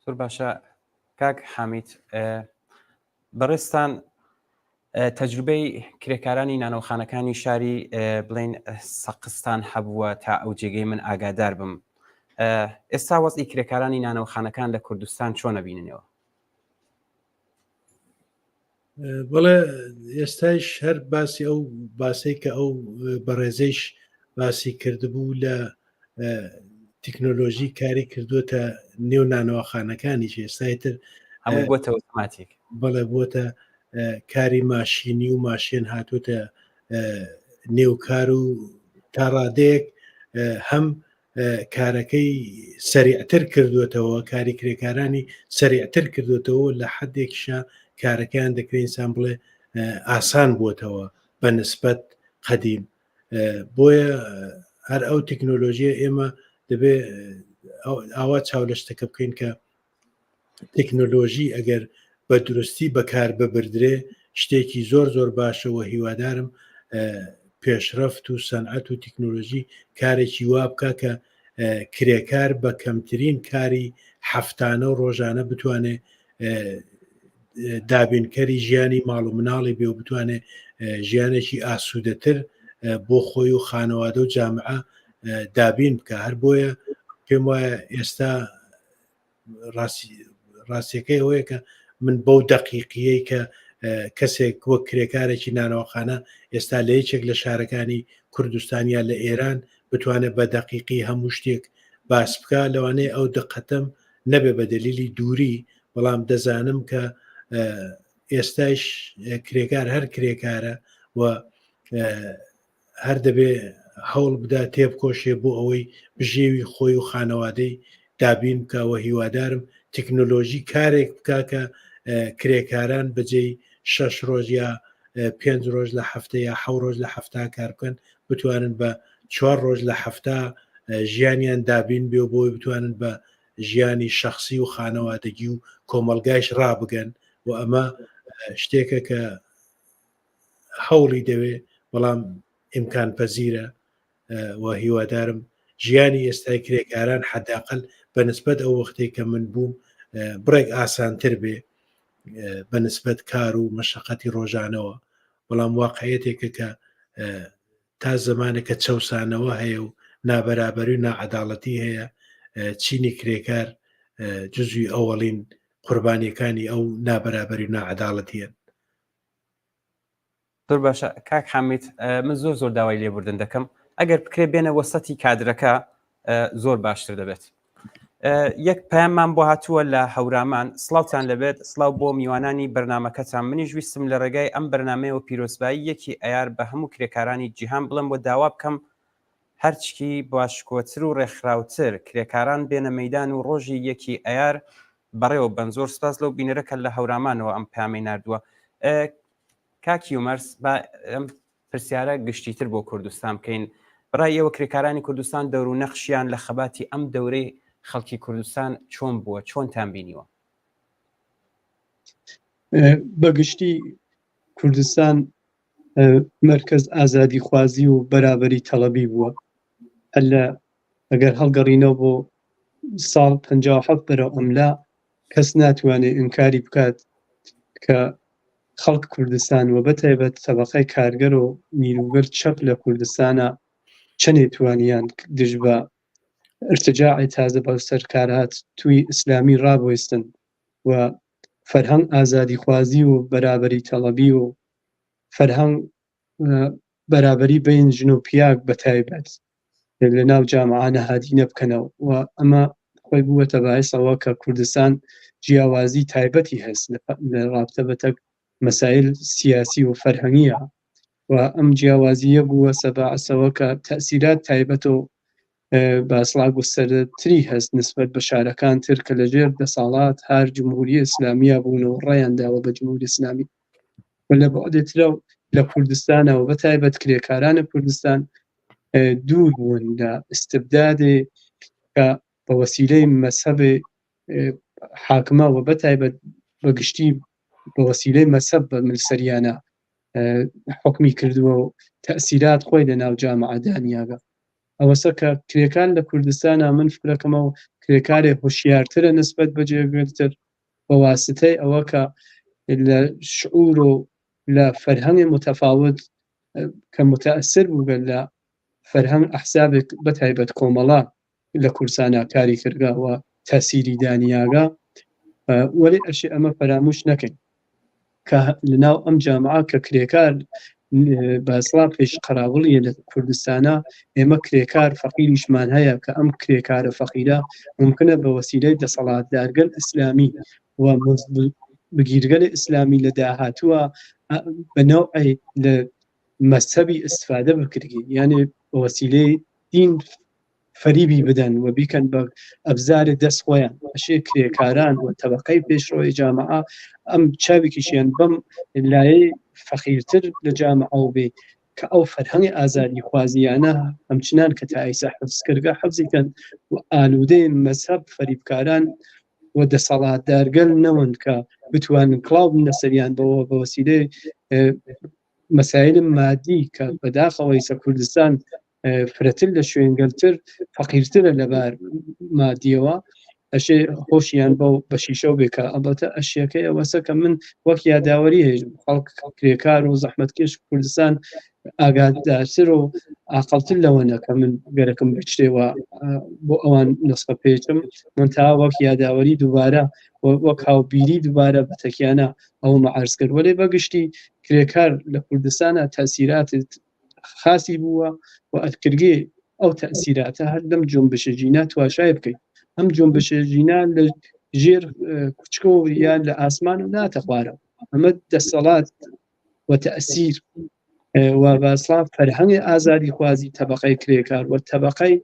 زۆر باشە کاک حامید بەڕێزتان تەجروبەی کرێکارانی نانەوخانەکانی شاری بڵین سەقستان هەبووە تا ئەو جێگەی من ئاگادار بم ئێستا وەزی کرێکارانی نانەوخانەکان لە کوردستان چۆنە بیننەوە؟ بەڵێ ئێستایش هەر باسی ئەو باسەی کە ئەو بەڕێزەیش باسی کردبوو لە تەکنۆلۆژی کاری کردووەتە نێو نانەوەخانەکانیش ئێستای تر هەمووی بۆتە ئۆتۆماتیک بەڵێ بۆتە کاری ماشینی و ماشێن هاتووتە نێو کار و تا ڕادەیەک هەم کارەکەی سەریعتر کردوێتەوە کاری کرێکارانی سەریعتر کردوێتەوە لە حدێکیشە کارەکەیان دەکرێت ئینسان بڵێ ئاسان بووەتەوە بە نسبەت قەدیم بۆیە هەر ئەو تەکنۆلۆژیە ئێمە دەبێ ئاوا چاو لە شتەکە بکەین کە تەکنۆلۆژی ئەگەر بە دروستی بەکار ببردرێ شتێکی زۆر زۆر باشەوە هیوادارم پێشرەفت و سەنعەت و تەکنۆلۆژی کارێکی وا بکە کە کرێکار بە کەمترین کاری هەفتانە و ڕۆژانە بتوانێت دابینکەری ژیانی ماڵ و مناڵی بێ و بتوانێت ژیانێکی ئاسوودەتر بۆ خۆی و خانەوادە و جامعە دابین بکە. هەر بۆیە پێم وایە ئێستا ڕاستیەکەی ئەوەیە کە من بەو دەقیقیەی کە کەسێک وەک کرێکارێکی نانەوەخانە ئێستا لە یەکێک لە شارەکانی کوردستان یا لە ئێران بتوانێت بە دەقیقی هەموو شتێک باس بکە، لەوانەیە ئەو دقەتەم نەبێ بە دەلیلی دووری، بەڵام دەزانم کە ئێستایش کرێکار هەر کرێکارە و هەر دەبێ هەوڵ بدا تێبکۆشێ بۆ ئەوەی بژێوی خۆی و خانەوادەی دابین بکە و هیوادارم تەکنۆلۆژی کارێک بکا کە کرێکاران بەجێی شەش ڕۆژ یا پێنج ڕۆژ لە هەفتە یا حەو ڕۆژ لە هەفتا کار بکەن، بتوانن بە چوار ڕۆژ لە هەفتا ژیانیان دابین بێ و بۆی بتوانن بە ژیانی شخصی و خانەوادەگی و کۆمەڵگایش ڕابگەن و ئەمە شتێکە کە هەوڵی دەوێ بەڵام ئیمکان پەزیرە و هیوادارم ژیانی ئێستای کرێکاران حداقل بە نسبەت ئەو وەختێک کە من بووم بڕێک ئاسانتر بێ بە نسبەت کار و مەشقەتی ڕۆژانەوە، بەڵام واقعەتێکە کە تا زمانێکە چەسانەوە هەیە و نابەرابەری و ناعەداڵەتی هەیە، چینی کرێکار جزوی ئەوەڵین قوربانیەکانی ئەو نابەرابەری و ناعەداڵەتیەن. زۆر باشە کاک حامید، من زۆر زۆر داوای لێبوردن دەکەم، ئەگەر بکرێ بێنە وەسەتی کادرەکە زۆر باشتر دەبێت. یەک پەیاممان بۆ هاتووە لە هەورامان. سڵاوتان لەبێت، سڵاو بۆ میوانانی بەرنمەکەتان. منیش ویستم لە ڕێگای ئەم بەرنمەیەوە پیرۆزبایی یەکی ئەیار بە هەموو کرێکارانی جیهان بڵێم و داوا بکەم هەرچکی باشکۆتر و ڕێکخراوتر کرێکاران بێنە مەدان و ڕۆژی یەکی ئەیار بەڕێوە بەن. زۆر سپاس لەو بینەرە کە لە هەورامانەوە ئەم پامەی نردووە. کاک یومەرس، با ئەم پرسیارە گشتیتر بۆ کوردستان بکەین. بەڕای ئێوە کرێکارانی کوردستان دەور و نەخشیان لە خەباتی ئەم دەورەی خەڵکی کوردستان چۆن بووە، چۆنتان بینیوە؟ بەگشتی کوردستان مەرکەز ئازادیخوازی و بەرابەری تەڵەبی بووە. هەر لە ئەگەر هەڵگەڕینەوە بۆ ساڵ 57 بەرەو ئەملا، کەس ناتوانێت ئینکاری بکات کە خەڵک کوردستان و بەتایبەت تەبەقەی کارگەر و نیروگەر چەپ لە کوردستانە چەنێ توانیان دژ بە ارتجاعی تازە بە سەرکارهات توی ئیسلامی ڕابوەستن و فەرهەنگ ئازادیخوازی و بەرابەری تەڵەبی و فەرهەنگ بەرابەری بین ژن و پیاگ بە تایبەت لە ناو جامعە نەهادینە بکەنەوە و ئەمە خۆی بووەتە باعثەوە کە کوردستان جیاوازی تایبەتی هەست لە ڕابتە بە تەک مەسایل سیاسی و فەرهەنگیە و ئەم جیاوازیە بووە سەباعسەوە کە تەسیرات تایبەت و باسڵا گوستەرتری هەست نسبەت بە شارەکان تر کە لەژێر دەسەڵات هار جمهوری ئیسلامیە بوون و ڕێیان داوە بە جمهوری ئیسلامی و لە بەعدێترە لە کوردستانەوە بە تایبەت کرێکارانی کوردستان دوور بوون لە ئستبدادێ کە بە وەسیلەی مەسەبێ حاکمە و بە تایبەت بە گشتی بە وەسیلەی مەسەب بە ملسەریانە حکمی کردووە و تەسیرات خۆی لە ناو جامعە دانیاگە. ئەوەسە کە کرێکار لە کوردستانە من فکرەکەمەوە کرێکارێ هۆشیارترە نسبەت بە جێگرتر بە واسطەی ئەوە کە لە شعور و لە فەرهەنگ متەفاوت کە متەئسر بووگە لە فەرهەنگ ئەحزابێک بە تایبەت کۆمەڵە لە کوردستانا کاری کردگە و تەسیری دانیاگە. وەلی ئەشێ ئەمە فەراموش نەکەین کە لەناو ئەم جامعە کە کرێکار بەسڵا پێش قەراوڵیە لە کوردستانە، ئێمە کرێکار فەقیریشمان هەیە کە ئەم کرێکارە فەقیرە ممکنە بە وەسیلەی دەسەڵاتدارگەل ئیسلامی و بگیرگەل ئیسلامی لە داهاتووە بە نەوعی لە مەزهەبی ئیستفادە بکرگی، یعنی بە وەسیلەی دین فەریبی بدەن و بیکەن بە ئەبزارێ دەست خۆیان. ئەشێ کرێکاران و تەبەقەی پێشڕەوی جامعە ئەم چاوێکیشیان بەم لایەی فەقیرتر لە جامعەوە بێ کە ئەو فەرهەنگی ئازادی خوازیانە هەمچنان کە تا ئیسا حفظ کردگە حفظی کەن و ئالوودەی مەزهەب فەریبکاران و دەسەڵاتدارگەل نەون کە بتوانن کڵاو بنە سەریان بەوە بە وەسیلەی مەسایل مادی کە بەداخەوە ئیسا کوردستان. فرەتر لە شوێنگەلتر فەقیرترە لەبار مادیەوە ئەشێ خۆشیان بەو بەشیشەو بێ کە ئەڵبەتە ئەشیەکەی ئەوەسە کە من وەک یاداوەری هەیە خەڵک کرێکار و زەحمەتکێش کوردستان ئاگادارتر و ئاقڵتر لەوە نەکە من گەرەکم بچێوە بۆ ئەوان نسخە پێچم من تا وەک یاداوەری دووبارە وەک هاوبیری دووبارە بەتەکیانە ئەومە عرض کرد وەلێ بەگشتی کرێکار لە کوردستانە تەسیرات خاسی بووە و ئەتکرگێ ئەو تەسیراتە هەر لەم جونبشە ژینا تواشای بکەیت ئەم جونبشە ژینا لە ژێر کوچکەوە یان لە ئاسمان و ناتە خوارەوە ئەمە دەسەڵات و تەسیر و باسڵا فەرهەنگی ئازادی خوازی تەبقەی کرێکار و تەبقەی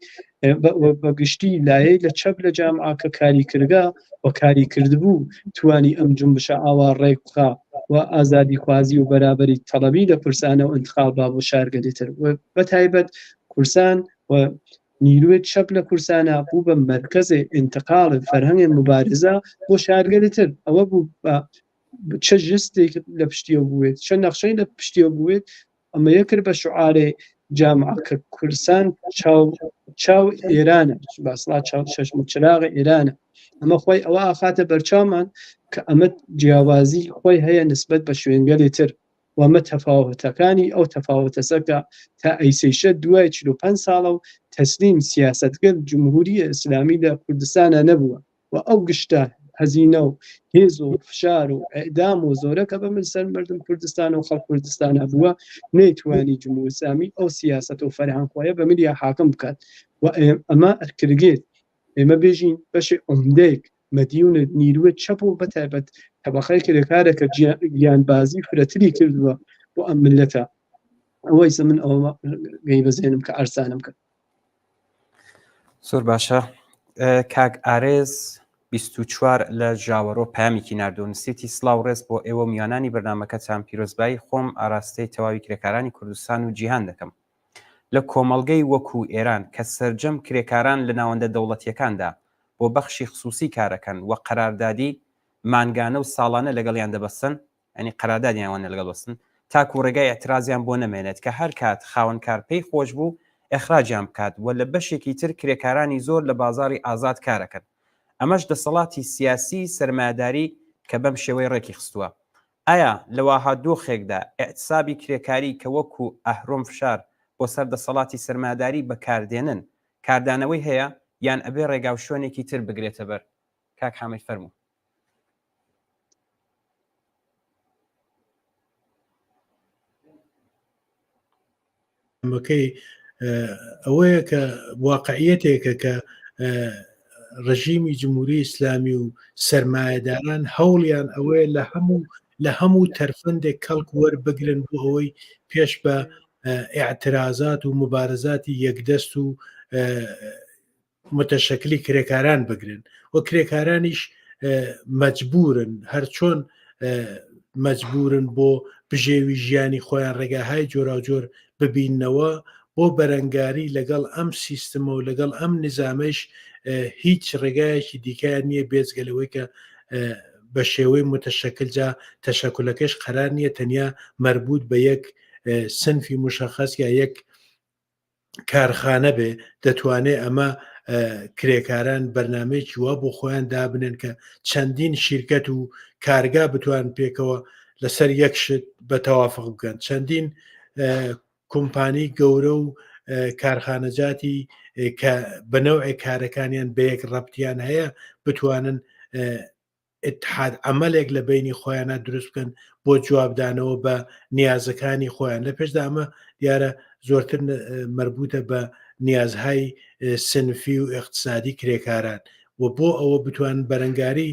بە گشتی لایەی لە چەپ لە جامعە کە کاری کردگا و کاری کردبوو توانی ئەم جونبشە ئاوا ڕێک بخا و ئازادیخوازی و بەرابەری تەڵەبی لە کورسانە و ئینتقال با بۆ شارگەلی تر و بە تایبەت کورسان و نیروێ چەپ لە کورسانە بوو بە مەرکەزێ ئینتقاڵ فەرهەنگێ موبارزە بۆ شارگەلی تر ئەوە بوو بە چە ژستێک لە پشتیەوە بووێت چە نەخشەی لە پشتیەوە بووێت ئەمە کرد بە شعارێ جامعە کە کوردستان چاو چاو ئێرانە باسڵا چاو چەشم و چراغ ئێرانە ئەمە خۆی ئەوە ئاخاتە بەرچاومان کە ئەمە جیاوازی خۆی هەیە نسبەت بە شوێنگەلی تر و ئەمە تەفاوتەکانی ئەو تەفاوتەسە کە تا ئەیسەیشە دوای 45 ساڵە و تەسلیم سیاسەتگەل جمهوری ئیسلامی لە کوردستانە نەبووە و ئەو گشتە هەزینە و هێز و فشار و ئەدام و زۆرە کە بە من سەر مردم کوردستان و خەڵک کوردستانە بووە نەیتوانی جمهوری ئیسلامی ئەو سیاسەت و فەرهەنگ خۆیە بە ملیا حاکم بکات و ئەمە ئەرکرگێت ئێمە بێژین بەشی عمدەیەک مەدیون نیروە چەپ و بەتایبەت تەبقەی کرێکارە کە گیانبازی فرەتری کردووە بۆ ئەم ملەتە ئەوەی من ئەوە گەی بەزێنم کە ئەرسانم کرد زۆر باشە کاک ئارێز 24 لە ژاوەرۆ پامێکی ناردو نووسیتی سلااو ڕێز بۆ ئێوە میوانانی بەرنمەکەتان پیرۆزبایی خۆم ئاراستەی تەواوی کرێکارانی کوردستان و جیهان دەکەم لە کۆمەڵگەی وەکو ئێران کە سەرجەم کرێکاران لە ناوەندە دەوڵەتیەکاندا بۆ بەخشی خسوسی کارەکەن و قەراردادی مانگانە و ساڵانە لەگەڵیان دەبەستن یانی قەراردادیان وانە لەگەڵ بەستن تاکو ڕێگای ئیعترازیان بۆ نەمێنێت کە هەر کات خاوەن کار پێی خۆش بوو ئیخراجیان بکات و لە بەشێکی تر کرێکارانی زۆر لە بازاڕی ئازاد کارەکەن ئەمەش دەسەڵاتی سیاسی سەرمایەداری کە بەم شێوەی ڕێکی خستووە ئایا لە واها دۆخێکدا ئیعتسابی کرێکاری کە وەکو ئەهرۆم فشار بۆ سەر دەسەڵاتی سەرمایەداری بەکاردێنن کاردانەوەی هەیە یان ئەبێ ڕێگاوشوێنێکی تر بگرێتە بەر؟ کاک حامد فەرموو. مەکەی ئەوەیە کە واقعیەتێکە کە ڕژیمی جمهوری ئیسلامی و سرمایهداران هەوڵیان ئەوەیە لە هەموو لە هەموو تەرفەندێک کەڵک وەربگرن بۆ ئەوەی پێش بە ئاعترازات و مبارزاتی یەکدەست و متەشەکلی کرێکاران بگرن و کرێکارانیش مەجبورن هەرچۆن مەجبورن بۆ بژێوی ژیانی خۆیان ڕێگاهای جۆراوجۆر ببینەوە بۆ بەرەنگاری لەگەڵ ئەم سیستمە و لەگەڵ ئەم نظامەش هیچ ڕێگایەکی دیکەیان نییە بێجگە لەوەی کە بە شێوەی متەشەکل جا تەشەکولەکەش قەرار نییە تەنیا مربوط بە یەک سنفی مشخص یا یەک کارخانە بێ دەتوانێ ئەمە کرێکاران بەرنمەیەکی وا بۆ خۆیان دابنێن کە چەندین شیرکەت و کارگا بتوان پێکەوە لەسەر یەک شت بە تەوافق بکەن چەندین کۆمپانی گەورە و کارخانەجاتی کە بە نەوعێک کارەکانیان بە یەک ڕەبتیان هەیە بتوانن اتحاد عەمەلێک لە بەینی خۆیانە دروست بکەن بۆ جوابدانەوە بە نیازەکانی خۆیان لە پێشدا ئەمە دیارە زۆرتر مربوطە بە نیازهای سنفی و اقتصادی کرێکاران و بۆ ئەوە بتوان بەرەنگاری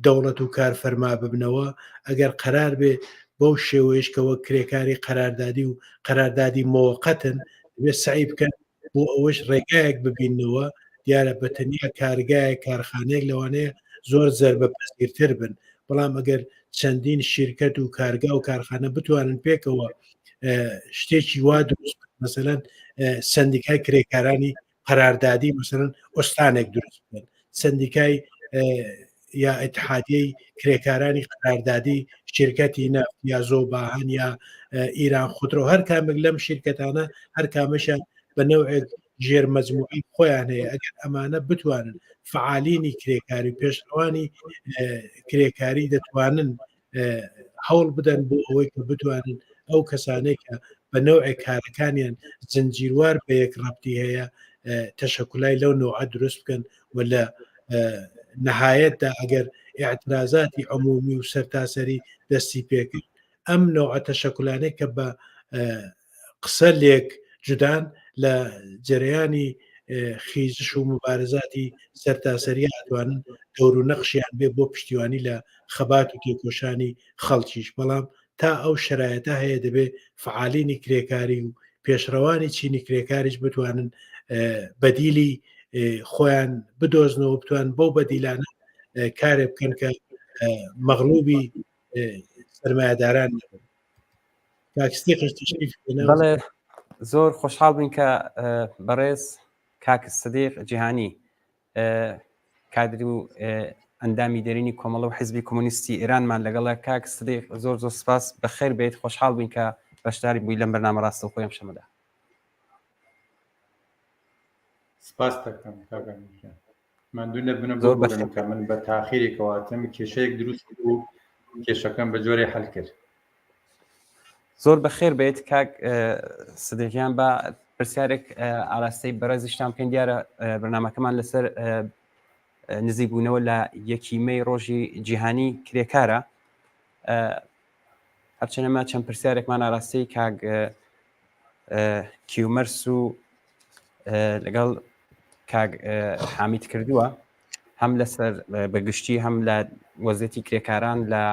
دەوڵەت و کارفەرما ببنەوە ئەگەر قەرار بێ بەو شێوەیەش کە وەک کرێکاری قەراردادی و قەراردادی مۆقەتن دەبێت سعی بکەن بۆ ئەوەش ڕێگایەک ببینەوە دیارە بە تەنیا کارگایەک کارخانەیەک لەوانەیە زۆر زەربە پەزیرتر بن بەڵام ئەگەر چەندین شیرکەت و کارگا و کارخانە بتوانن پێکەوە شتێکی وا دروست مەسەلەن سندیکای کرێکارانی قەراردادی مەسەلەن ئۆستانێک دروست بکەن سندیکای یا اتحادیەی کرێکارانی قەراردادی شرکەتی نەفت یا زۆباهەن یا ئیران خودرۆ هەر کامێک لەم شرکەتانە هەر کامەشیان بە نەوعێک ژێر مەجموعی خۆیان هەیە ئەگەر ئەمانە بتوانن فعالینی کرێکاری پێشڕەوانی کرێکاری دەتوانن هەوڵ بدەن بۆ ئەوەی کە بتوانن ئەو کەسانێک کە بە نەوعێک کارەکانیان زنجیروار بە یەک ڕەبتی هەیە تەشەکولای لەو نەوعە دروست بکەن و لە نەهایەتدا ئەگەر ئاعترازاتی عمومی و سەرتاسەری دەستی پێکرد ئەم نەوعە تەشەکولانەی کە بە قسە لێک جودان لە جەرەیانی خیزش و مبارزاتی سەرتاسەری ئەتوانن دەور و نەخشیان بێ بۆ پشتیوانی لە خەبات و تێکۆشانی خەڵکیش بەڵام تا ئەو شرایەتە هەیە دەبێ فعالینی کرێکاری و پێشڕەوانی چینی کرێکاریش بتوانن بەدیلی خۆیان بدۆزنەوە بتوان بەو بەدیلانە کارێ بکەن کە مەغلوبی سەرمایەداران نەبن. بەڵێ زۆر خۆشحاڵ بووین کە بەڕێز کاک سدیق جیهانی کادر و ئەندامی دەرینی کۆمەڵە و حزبی کۆمۆنیستی ئێرانمان لەگەڵە کاک سدیق زۆر زۆر سپاس بەخێر بێت خۆشحاڵ بووین کە بەشداری بووی لەم بەرنامە ڕاستەوخۆی ئەم شەمەدا. سپاس دەکەم کاک ئەمیر گیان. ماندوو نەبنە زۆر بەخێر کە من بە تاخیرێکەوە هاتم کێشەیەک دروست بوو کێشەکەم بە جۆرێ حل کرد. زۆر بەخێر بێت کاک سدیقیان بە پرسیارێک ئاراستەی بەڕێزیشتان بکەین دیارە بەرنامەکەمان لەسەر نزیکبوونەوە لە یەکی مەی ڕۆژی جیهانی کرێکارە هەرچەنەمە چەند پرسیارێکمان ئاراستەی کاک کیومەرس و لەگەڵ کاک حامید کردووە هەم لەسەر بەگشتی هەم لە وەزیەتی کرێکاران لە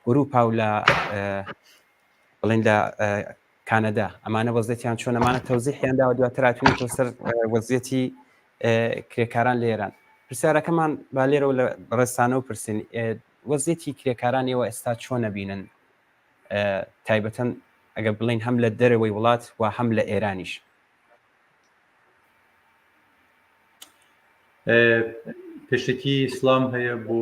ئوروپا و لە بڵێن لە کانەدا ئەمانە وەزیەتیان چۆن ئەمانە تەوزیحیان داوە دواتر هاتوونەتەوە سەر وەزیەتی کرێکاران لە ئێران پرسیارەکەمان با لێرەوە لە بەڕێزتانەوە پرسین وەزیەتی کرێکاران ئێوە ئێستا چۆن نەبینن تایبەتەن ئەگەر بڵین هەم لە دەرەوەی وڵات و هەم لە ئێرانیش. پێشەکی سڵام هەیە بۆ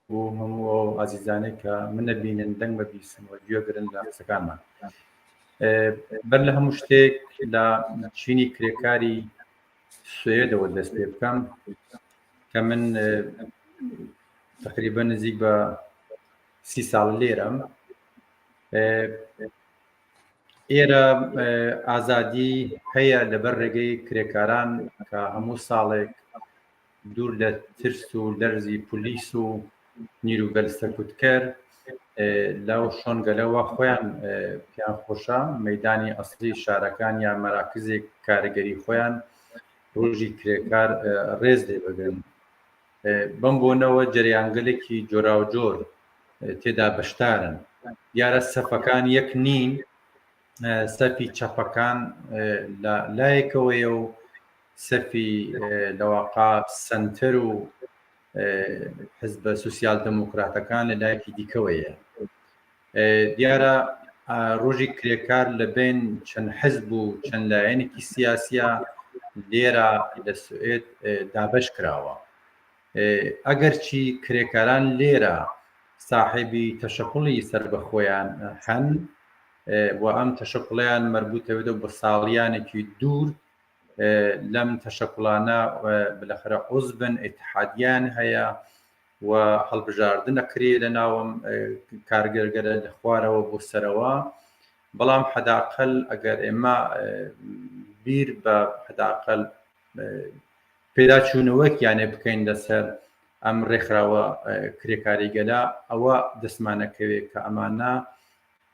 بۆ هەموو ئەو ئازیزانەی کە منە بینن دەنگ بە بیسن و گوێگرن لە قسەکانمان بەر لە هەموو شتێک لە چینی کرێکاری سوێدەوە دەست پێ بکەم کە من تقریبا نزیک بە سی ساڵ لێرەم ئێرە ئازادی هەیە لەبەر ڕێگەی کرێکاران کە هەموو ساڵێک دوور لە ترس و لەرزی پولیس و نیروگەل سەرکوتکەر لەو شۆنگەلەوە خۆیان پێیان خۆشە مەدانی ئەسلی شارەکان یا مەراکزێک کارگەری خۆیان ڕۆژی کرێکار ڕێز لێ بگرن بەم بۆنەوە جەریانگەلێکی جۆراوجۆر تێدا بەشدارن دیارە سەفەکان یەک نین سەفی چەپەکان لە لایەکەوەیە و سەفی لەواقع سەنتەر و حزبە سوسیال دەموکراتەکان لە لایەکی دیکەوەیە دیارە ڕۆژی کرێکار لە بین چەند حزب و چەند لایەنێکی سیاسیە لێرە لە سوئێد دابەش کراوە ئەگەرچی کرێکاران لێرە ساحێبی تەشەکوڵی سەربەخۆیان هەن و ئەم تەشەکوڵیان مەربوتەوێتەوە بە ساڵیانێکی دوور لەم تەشەکوڵانە بلەخەرە عوزبن ئیتحادیان هەیە و هەڵبژاردن ئەکرێ لە ناوم کارگەرگەرە لە خوارەوە بۆ سەرەوە بەڵام حەداقل ئەگەر ئێمە بیر بە حەداقل پێداچوونەوەک یانێ بکەین لەسەر ئەم ڕێکخراوە کرێکاری گەلە ئەوە دەستمانەکەوێت کە ئەمانە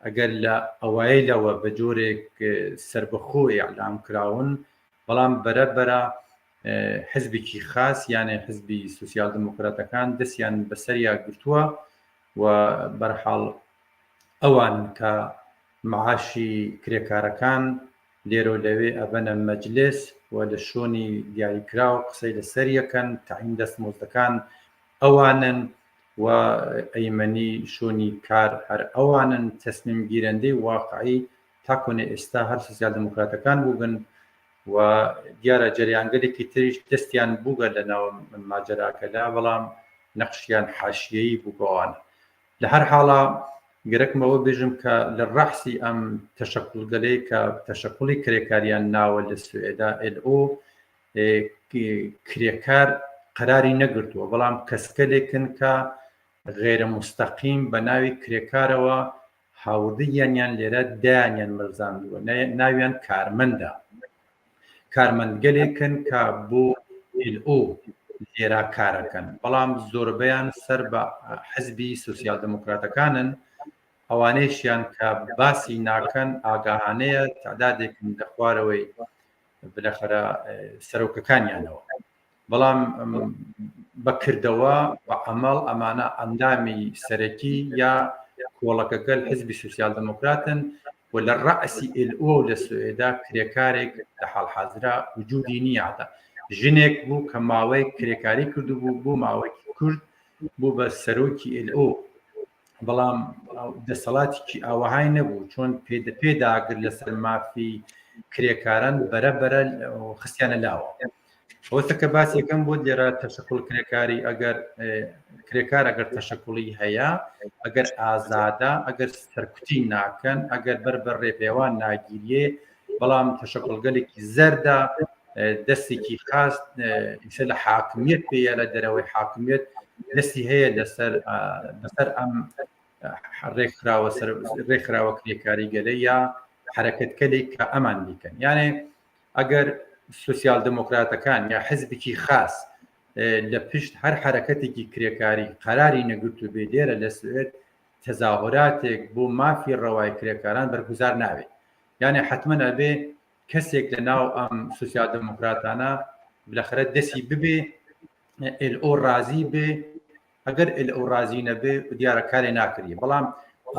ئەگەر لە ئەوایلەوە بە جۆرێک سربەخۆ ئیعلام کراون بەڵام بەرە بەرە حزبێکی خاس یانێ حزبی سوسیال دموکراتەکان دەستیان بەسەریا گرتووە و بەرحاڵ ئەوان کە معاشی کرێکارەکان لێرەو لەوێ ئەبەنە مەجلس و لە شۆنی دیاریکراو قسەی لەسەر یەکەن، تەعین دەستمۆزدەکان ئەوانن و ئەیمەنی شۆنی کار هەر ئەوانن، تەسمیم گیرەندەی واقعی تا کۆنێ ئێستا هەر سوسیال دموکراتەکان بووگن و دیارە جەریانگەلێکی تریش دەستیان بووگە لە ناو ماجەراکەدا بەڵام نەقشیان حاشیەیی بووگەوانە. لە هەر حاڵا. گەرەکمەوە بێژم کە لە ڕەحسی ئەم تەشەکوڵگەلەی کە تەشەکوڵی کرێکاریان ناوە لە سوئێدا LO کرێکار قەراری نەگرتووە بەڵام کەسکەلێکن کە غێرە مستەقیم بە ناوی کرێکارەوە هاوردەیانیان لێرە دایانیان مەرزاندووە ناویان کارمەندە کارمەندگەلێکن کە بۆ LO لێرا کارەکەن بەڵام زۆربەیان سەر بە حزبی سوسیال دموکراتەکانن ئەوانەیشیان کە باسی ناکەن ئاگاهانەیە تعدادێکن لە خوارەوەی بلەخەرە سەرۆکەکانیانەوە بەڵام بەکردەوە بە عەمەڵ ئەمانە ئەندامی سەرەکی یا کۆڵەکەگەل حزبی سوسیال دموکراتن و لە ڕەئسی LO لە سوئێدا کرێکارێک لە حاڵ حازرا وجودی نییە ژنێک بوو کە ماوەیەک کرێکاری کردبوو بۆ ماوەیەکی کورد بوو بە سەرۆکی LO بەڵام دەسەڵاتێکی ئاوەهای نەبوو چۆن پێداگر لەسەر مافی کرێکاران بەرە بەرە خستیانە لاوە ئەوەتە کە باس یەکەم بۆ لێرە تەشەکوڵ کرێکاری ئەگەر کرێکار ئەگەر تەشەکوڵی هەیە ئەگەر ئازادە ئەگەر سەرکوتی ناکەن ئەگەر بەر بەر ڕێپێوان ناگیریێ بەڵام تەشەکوڵگەلێکی زەردە دەستێکی خاست ئیسە لە حاکمیت پێیە لە دەرەوەی حاکمیت دەستی هەیە لەسەر بەسەر ئەم ڕێکخراوە ڕێکخراوە کرێکاری گەلە یا حرەکەتکەلێک کە ئەمان دیکەن یانێ ئەگەر سوسیال دموکراتەکان یا حزبێکی خاص لە پشت هەر حرەکەتێکی کرێکاری قەراری نەگرت و بێ لێرە لە سوێد تەزاهوراتێک بۆ مافی ڕەوای کرێکاران بەرگوزار ناوێت یانێ حتمما ئەبێ کەسێک لە ناو ئەم سوسیال دموکراتانە بلەخەرە دەسی ببێ LO ڕازی بێ ئەگەر LO ڕازی نەبێ دیارە کارێ ناکری بەڵام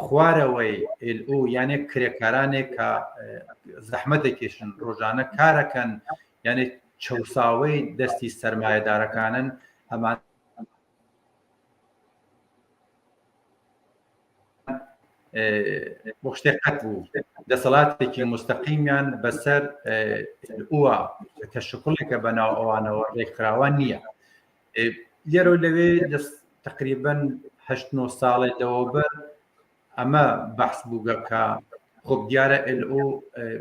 خوارەوەی LO یانێ کرێکارانێک کە زەحمەتە کێشن ڕۆژانە کارەکەن یانێ چەساوەی دەستی سەرمایەدارەکانن ئەمان بۆ شتێک قەت بوو دەسەڵاتێکی مستەقیمیان بەسەر ئووە کە شکڵێکە بەناو ئەوانەوە ڕێکخراوە نییە لێرە لەوێ تقریبن هەشت نۆ ساڵێ لەوەبەر ئەمە بەحس بووگە کە خۆب دیارە LO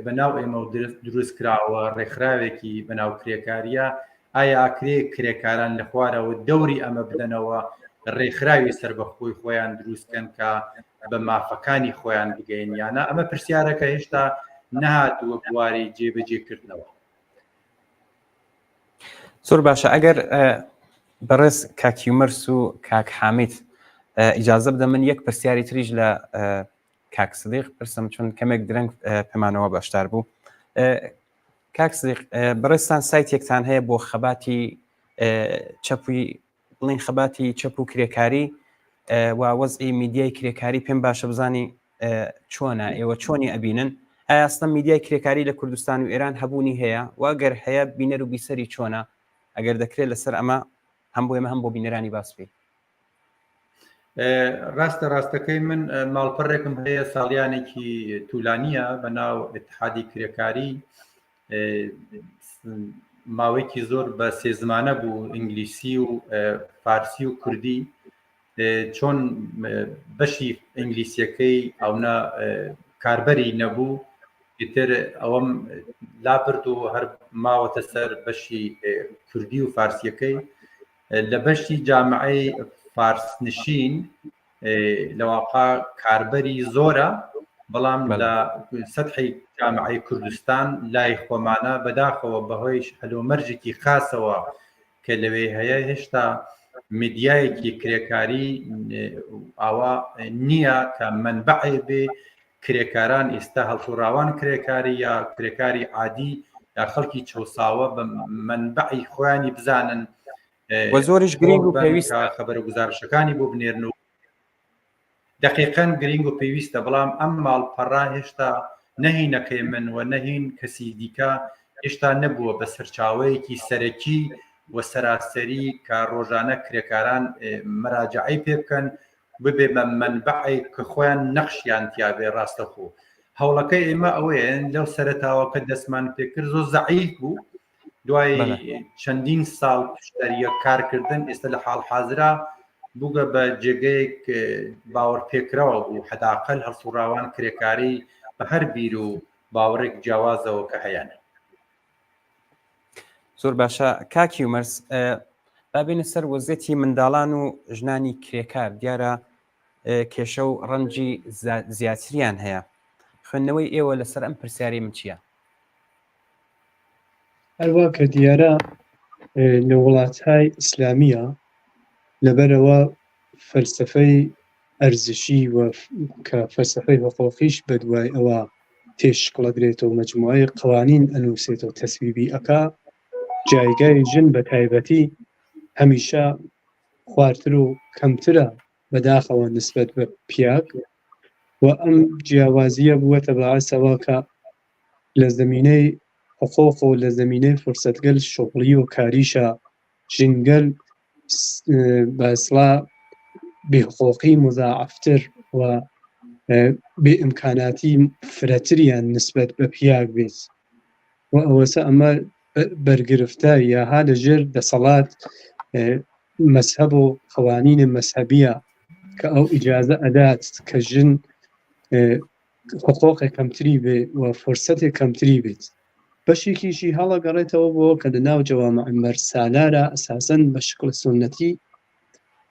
بەناو ئێمە و دروست کراوە ڕێکخراوێکی بەناو کرێکاریە ئایا ئاکرێ کرێکاران لە خوارەوە دەوری ئەمە بدەنەوە ڕێکخراوی سەربەخۆی خۆیان دروستکەن کە بە مافەکانی خۆیان بگەین یانە ئەمە پرسیارەکە هێشتا نەهاتووە بواری جێبەجێکردنەوە. زۆر باشە ئەگەر بەڕێز کاک هیومەرس و کاک حامید ئیجازە بدە من یەک پرسیاری تریش لە کاک سدیق پرسم چون کەمێک درەنگ پێمانەوە بەشدار بوو کاک سدیق بەڕێزتان سایتێکتان هەیە بۆ خەباتی چەپی بڵین خەباتی چەپ و کرێکاری و وەزعی میدیای کرێکاری پێم باشە بزانی چۆنە ئێوە چۆنی ئەبینن ئایا ئەسڵەن میدیای کرێکاری لە کوردستان و ئێران هەبوونی هەیە و ئەگەر هەیە بینەر و بیسەری چۆنە ئەگەر دەکرێت لەسەر ئەمە هەم بۆ ئێمە هەم بۆ بینەرانی باس بکەی. ڕاستە ڕاستەکەی من ماڵپەڕێکم هەیە ساڵیانێکی تولانیە بە ناو اتحادی کرێکاری ماوەیەکی زۆر بە سێ زمانە بوو ئینگلیسی و فارسی و کوردی چۆن بەشی ئینگلیسیەکەی ئەونا کاربەری نەبوو ئیتر ئەوەم لابرد و هەر ماوەتە سەر بەشی کوردی و فارسیەکەی لە بەشی جامعەی فارسنشین لەواقع کاربەری زۆرە بەڵام لە سەحی جامعەی کوردستان لای خۆمانە بەداخەوە بەهۆی هەلومەرجێکی خاصەوە کە لەوێ هەیە هێشتا میدیایەکی کرێکاری ئاوا نییە کە منبعێ بێ کرێکاران ئێستا هەڵسوڕاوان کرێکاری یا کرێکاری عادی یا خەڵکی چەساوە بە منبعی خۆیانی بزانن و زۆریش گرنگ و پێویست خەبەر و گزارشەکانی بۆ بنێرن و دەقیقەن گرنگ و پێویستە بەڵام ئەم ماڵپەڕە هێشتا نەهینەکەی من و نەهین کەسی دیکە هێشتا نەبووە بە سەرچاوەیەکی سەرەکی و سەراسەری کە ڕۆژانە کرێکاران مەراجعەی پێ بکەن ببێ بە مەنبەعێک کە خۆیان نەخشیان تیابێ ڕاستەخۆ هەوڵەکەی ئێمە ئەوەیە لەو سەرەتاوە کە دەستمان پێکرد زۆر زەعیف بوو دوای چەندین ساڵ پشتەریە کارکردن ئێستا لە حاڵ حازرا. بووگە بە جێگەیەک باوەڕپێکراوە بوو حەداقەل هەڵسوڕاوان کرێکاری بە هەر بیر و باوەڕێک جیاوازەوە کە هەیانە. زۆر باشە کاک هیومەرس با بێینە سەر وەزیەتی منداڵان و ژنانی کرێکار دیارە کێشە و ڕەنجی زیاتریان هەیە خوێندنەوەی ئێوە لەسەر ئەم پرسیاری من چییە؟ هەروە کە دیارە لە وڵاتهای ئیسلامیە لەبەرەوە فەلسفەی ئەرزشی و کە فەلسفەی حقوقیش بەدوای ئەوە تێ شکڵەگرێتەوە مەجموعەی قوانین ئەنووسێتەوە تەسویبی ئەکا جایگای ژن بە تایبەتی هەمیشە خوارتر و کەمترە بەداخەوە نسبەت بە پیاگ و ئەم جیاوازیە بووەتە باعسەوە کە لە زەمینەی حقوق و لە زەمینەی فرسەتگەل شغڵی و کاریشە ژنگەل بە ئیسڵا بێ حقوقی مزاعفتر و بێ ئیمکاناتی فرەتریان نسبەت بە پیاگ بێت و ئەوەسە ئەمە بەرگرفتە یا ها لە ژێر دەسەڵات مەزهەب و قوانینە مەزهەبیە کە ئەو ئیجازە ئەدات کە ژن حقوقێک کەمتری بێ و فرسەتێک کەمتری بێت بەشێکیشی هەڵەگەڕێتەوە بۆ کە لە ناو جەوامع مەرسالارا ئەساسەن بە شکڵ سوننەتی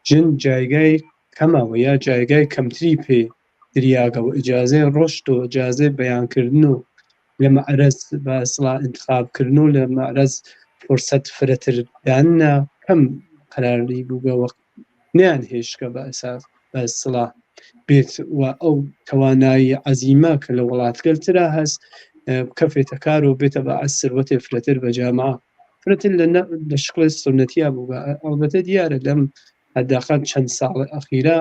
ژن جایگای کەمە و یا جایگای کەمتری پێ دریاگە و ئجازەی ڕۆشت و ئجازەی بەیان کردن و لە مەعرەز بە ئسڵا ئنتخاب کردن و لە مەعرەز فرسەت فرەتر داننا کەم قەراری بووگە وە نیان هێشتگە بە ئەساس بە ئسڵا بێت و ئەو تەوانایی عەزیمە کە لە وڵاتگەل ترا هەس بکەفێتە کار و بێتە بە عەس سروەتێ فرەتر بە جامعە فرەتر لە لە شکڵ سوننەتیا بووگە ئەڵبەتە دیارە لەم حداقل چەند ساڵ ئەخیرا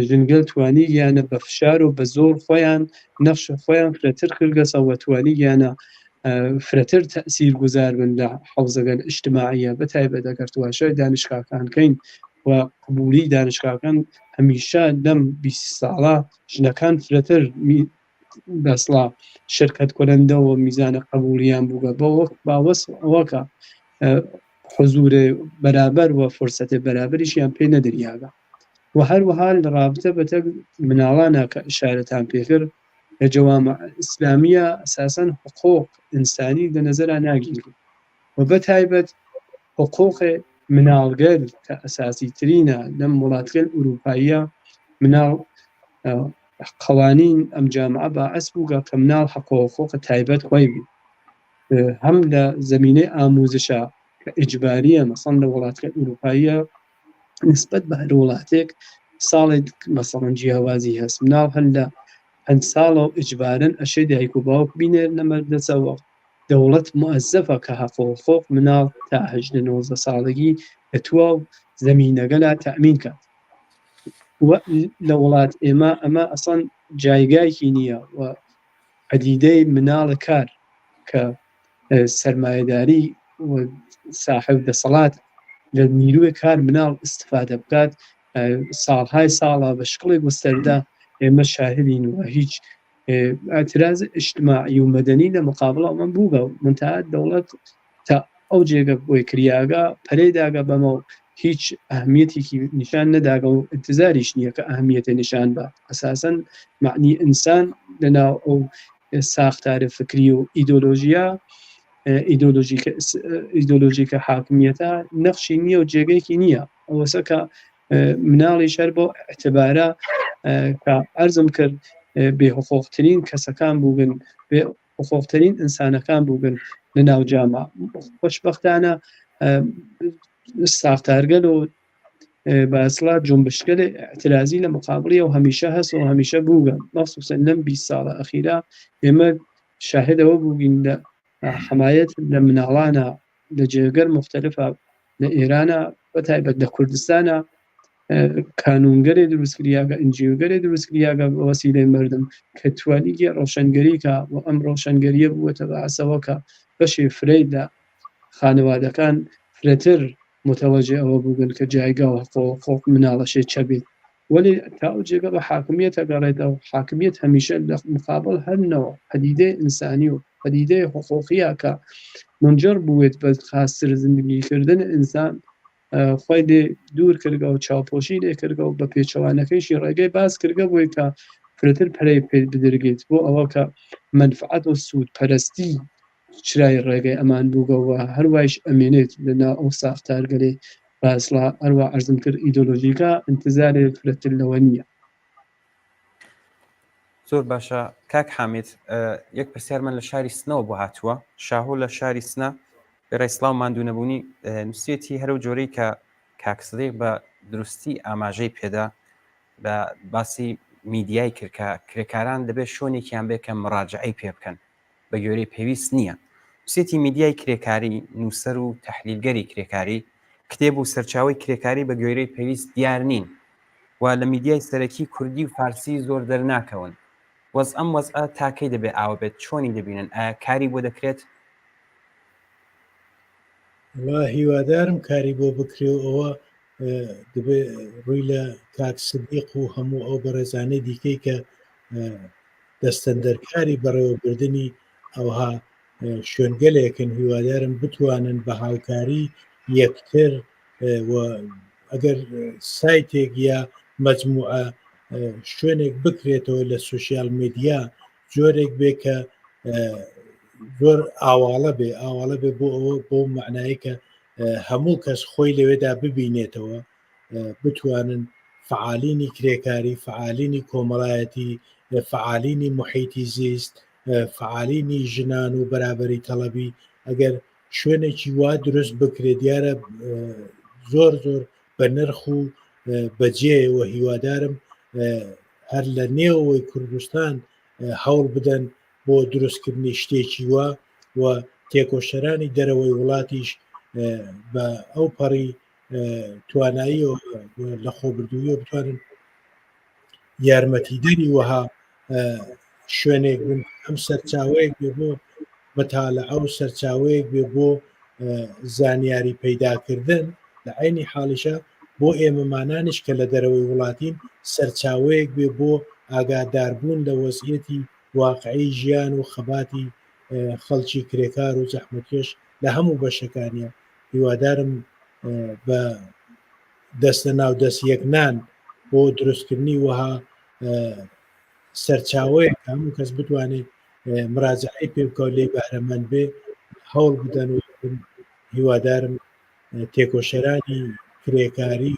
ژنگەل توانیویانە بە فشار و بە زۆر خۆیان نەخش خۆیان فرەتر کردگەسەوە توانیویانە فرەتر تەئسیر گوزار بن لە حەوزەگەل ئیجتماعیە بە تایبەت ئەگەر تواشای دانشگاکان کەین و قبولی دانشگاکان هەمیشە لەم 20 ساڵە ژنەکان فرەتر بەسڵا شرکت کۆلەندەوە میزانە قبولیان بووگە بۆ وەک باوەس ئەوەکە حزور بەرابەر و فرسەتە بەرابەریشیان پێ نەدریاگە و هەروەها لە ڕابتە بەتەک مناڵانە کە ئشارەتان پێکرد لە جەوامع ئیسلامیە ئەساسەن حقوق ئینسانی لە نەزەرا ناگیرێ و بە تایبەت حقوق مناڵگەل کە ئەساسی ترینە لەم وڵاتگەل ئوروپاییە مناڵ قوانین ئەم جامعە باعس بووگە کە مناڵ حەق و حقوق تایبەت خوەی بی هەم لە زەمینەی ئاموزشە کە ئیجباریە مەسەڵەن لە وڵاتگەل ئوروپاییە نسبەت بە هەر وڵاتێک ساڵێک مەسەڵەن جیاوازی هەست مناڵ هەر لە پەنج ساڵەوە ئیجبارەن ئەشێ دایک و باوک بینێرنە مەدرەسەوە دەوڵەت موەزەفە کە هەق و حقوق مناڵ تا 18 19 ساڵگی لە تواو زەمینەگەلا تەئمین کات و لە وڵات ئێمە ئەمە ئەسڵەن جایگایکی نییە و پەدیدەی مناڵ کار کە سەرمایەداری و ساحب دەسەڵات لە نیروی کار مناڵ ئیستفادە بکات ساڵهای ساڵە بە شکڵێک گوستەردە ئێمە شاهدین و هیچ اعتراض اجتماعی و مەدەنی لە مقابڵ ئەمە بووگە منتها دەوڵەت تا ئەو جێگە بۆی کریاگە پەرەی داگە بەمە و هیچ ئەهمیەتێکی نیشان نەداگە و انتظاریش نییە کە ئەهمیەتە نیشان بە ئەساسەن معنی ئینسان لەناو ئەو ساختار فکری و ئیدۆلۆژیە ئیدۆلۆژیکە حاکمیەتە نەخشی نییە و جێگەیەکی نییە ئەوەسە کە مناڵی شەر بۆ اعتبارە کە ئەرزم کرد بێ حقوقترین کەسەکان بووگن بێ حقوقترین ئینسانەکان بووگن لە ناو جامە خۆشببختانە ساختارگەل و باسڵا جونبشگەل اعترازی لە مقابڵی و هەمیشە هەس و هەمیشە بووگە مەخصوصا لەم 20 ساڵە ئەخیرا ئێمە شاهدەوە بووین لە حمایەت لە مناڵانە لە جێگەر مختلفە لە ئێرانە بە تایبەت لە کوردستانە کانونگەرێ دروست کریاگە ئنجیوگەرێ دروست کریاگە بە وەسیلەی مردم کە توانیگە ڕۆشنگەری کە و ئەم ڕۆشنگەریە بووەتە بەعسەوە کە بەشێ فرەی لە خانەوادەکان فرەتر متەوەجێ ئەوە بووگن کە جایگا و حەق و حقوق مناڵەشێ چە بێت وەلێ تا ئەو جێگە بە حاکمیەت ئەگەڕێتەوە حاکمیەت هەمیشە لە مقابڵ هەر نەوە پەدیدەی ئینسانی و پەدیدەی حقوقیە کە منجر بوێت بە خاستر زندگی کردن ئینسان. خۆی لێ دوور کردگە و چاوپۆشی لێ کردگە و بە پێچەوانەکەیشی ڕێگەی باز کردگە بۆی کە فرەتر پەرەی پێ بدرگێت بۆ ئەوە کە مەنفعەت و سوود پەرستی چرای ڕێگەی ئەمان بووگە و هەروایش ئەمێنێت لە ناو ئەو ساختارگەلێ باسڵا هەروا عەرزم کرد ئیدۆلۆژیکە ئینتزارێ فرەتر لەوە نییە. زۆر باشە کاک حامید یەک پرسیارمان لە شاری سنەوە بۆ هاتووە شاهۆ لە شاری سنە ڕێ سڵاو ماندوو نەبوونی نووسێتی هەرو جۆرەی کە کاک سدیق بە دروستی ئاماژەی پێدا بە باسی میدیای کرد کە کرێکاران دەبێت شوێنێکیان بێ کە مراجعەی پێ بکەن بە گوێرەی پێویست نییە. نووسێتی میدیای کرێکاری، نووسەر و تەحلیلگەری کرێکاری، کتێب و سەرچاوەی کرێکاری بە گوێرەی پێویست دیار نین و لە میدیای سەرەکی کوردی و فارسی زۆر دەرناکەون. وەز ئەم وەزعە تا کەی دەبێ ئاوە بێت؟ چۆنی دەبینن؟ ئایا کاری بۆ دەکرێت؟ وەڵا هیوادارم کاری بۆ بکرێ و ئەوە دەبێ ڕووی لە کاک سدیق و هەموو ئەو بەڕێزانەی دیکەی کە دەستەندەرکاری بەڕێوەبردنی ئەوها شوێنگەلێکن هیوادارم بتوانن بە هاوکاری یەکتر و ئەگەر سایتێک یا مەجموعە شوێنێک بکرێتەوە لە سوسیال میدیا جۆرێک بێ کە زۆر ئاواڵە بێ ئاواڵە بێ بۆ ئەوە بۆ معنایی کە هەموو کەس خۆی لەوێدا ببینێتەوە بتوانن فعالینی کرێکاری فعالینی کۆمەڵایەتی فعالینی محیتی زیست فعالینی ژنان و بەرابەری تەڵەبی ئەگەر شوێنێکی وا دروست بکرێت دیارە زۆر زۆر بە نرخ و بەجێەوە هیوادارم هەر لە نێوەوەی کوردستان هەوڵ بدەن بۆ دروستکردنی شتێکی وا و تێکۆشەرانی دەرەوەی وڵاتیش بە ئەو پەڕی تواناییەوە لە خۆبردوویەوە بتوانن یارمەتیدەری وەها شوێنێک بن ئەم سەرچاوەیەک بێ بۆ مەتالعە و سەرچاوەیەک بێ بۆ زانیاری پەیداکردن لە عینی حاڵیشە بۆ ئێمەمانانیش کە لە دەرەوەی وڵاتین سەرچاوەیەک بێ بۆ ئاگاداربوون لە وەزعیەتی واقعی ژیان و خەباتی خەڵکی کرێکار و زەحمەتکێش لە هەموو بەشەکانیە هیوادارم بە دەست لە ناو دەست یەک نان بۆ دروستکردنی وەها سەرچاوەیەک هەموو کەس بتوانێت مراجعەی پێ بکە و لێی بەهرەمەند بێ هەوڵ بدەن و هیوادارم تێکۆشەرانی کرێکاری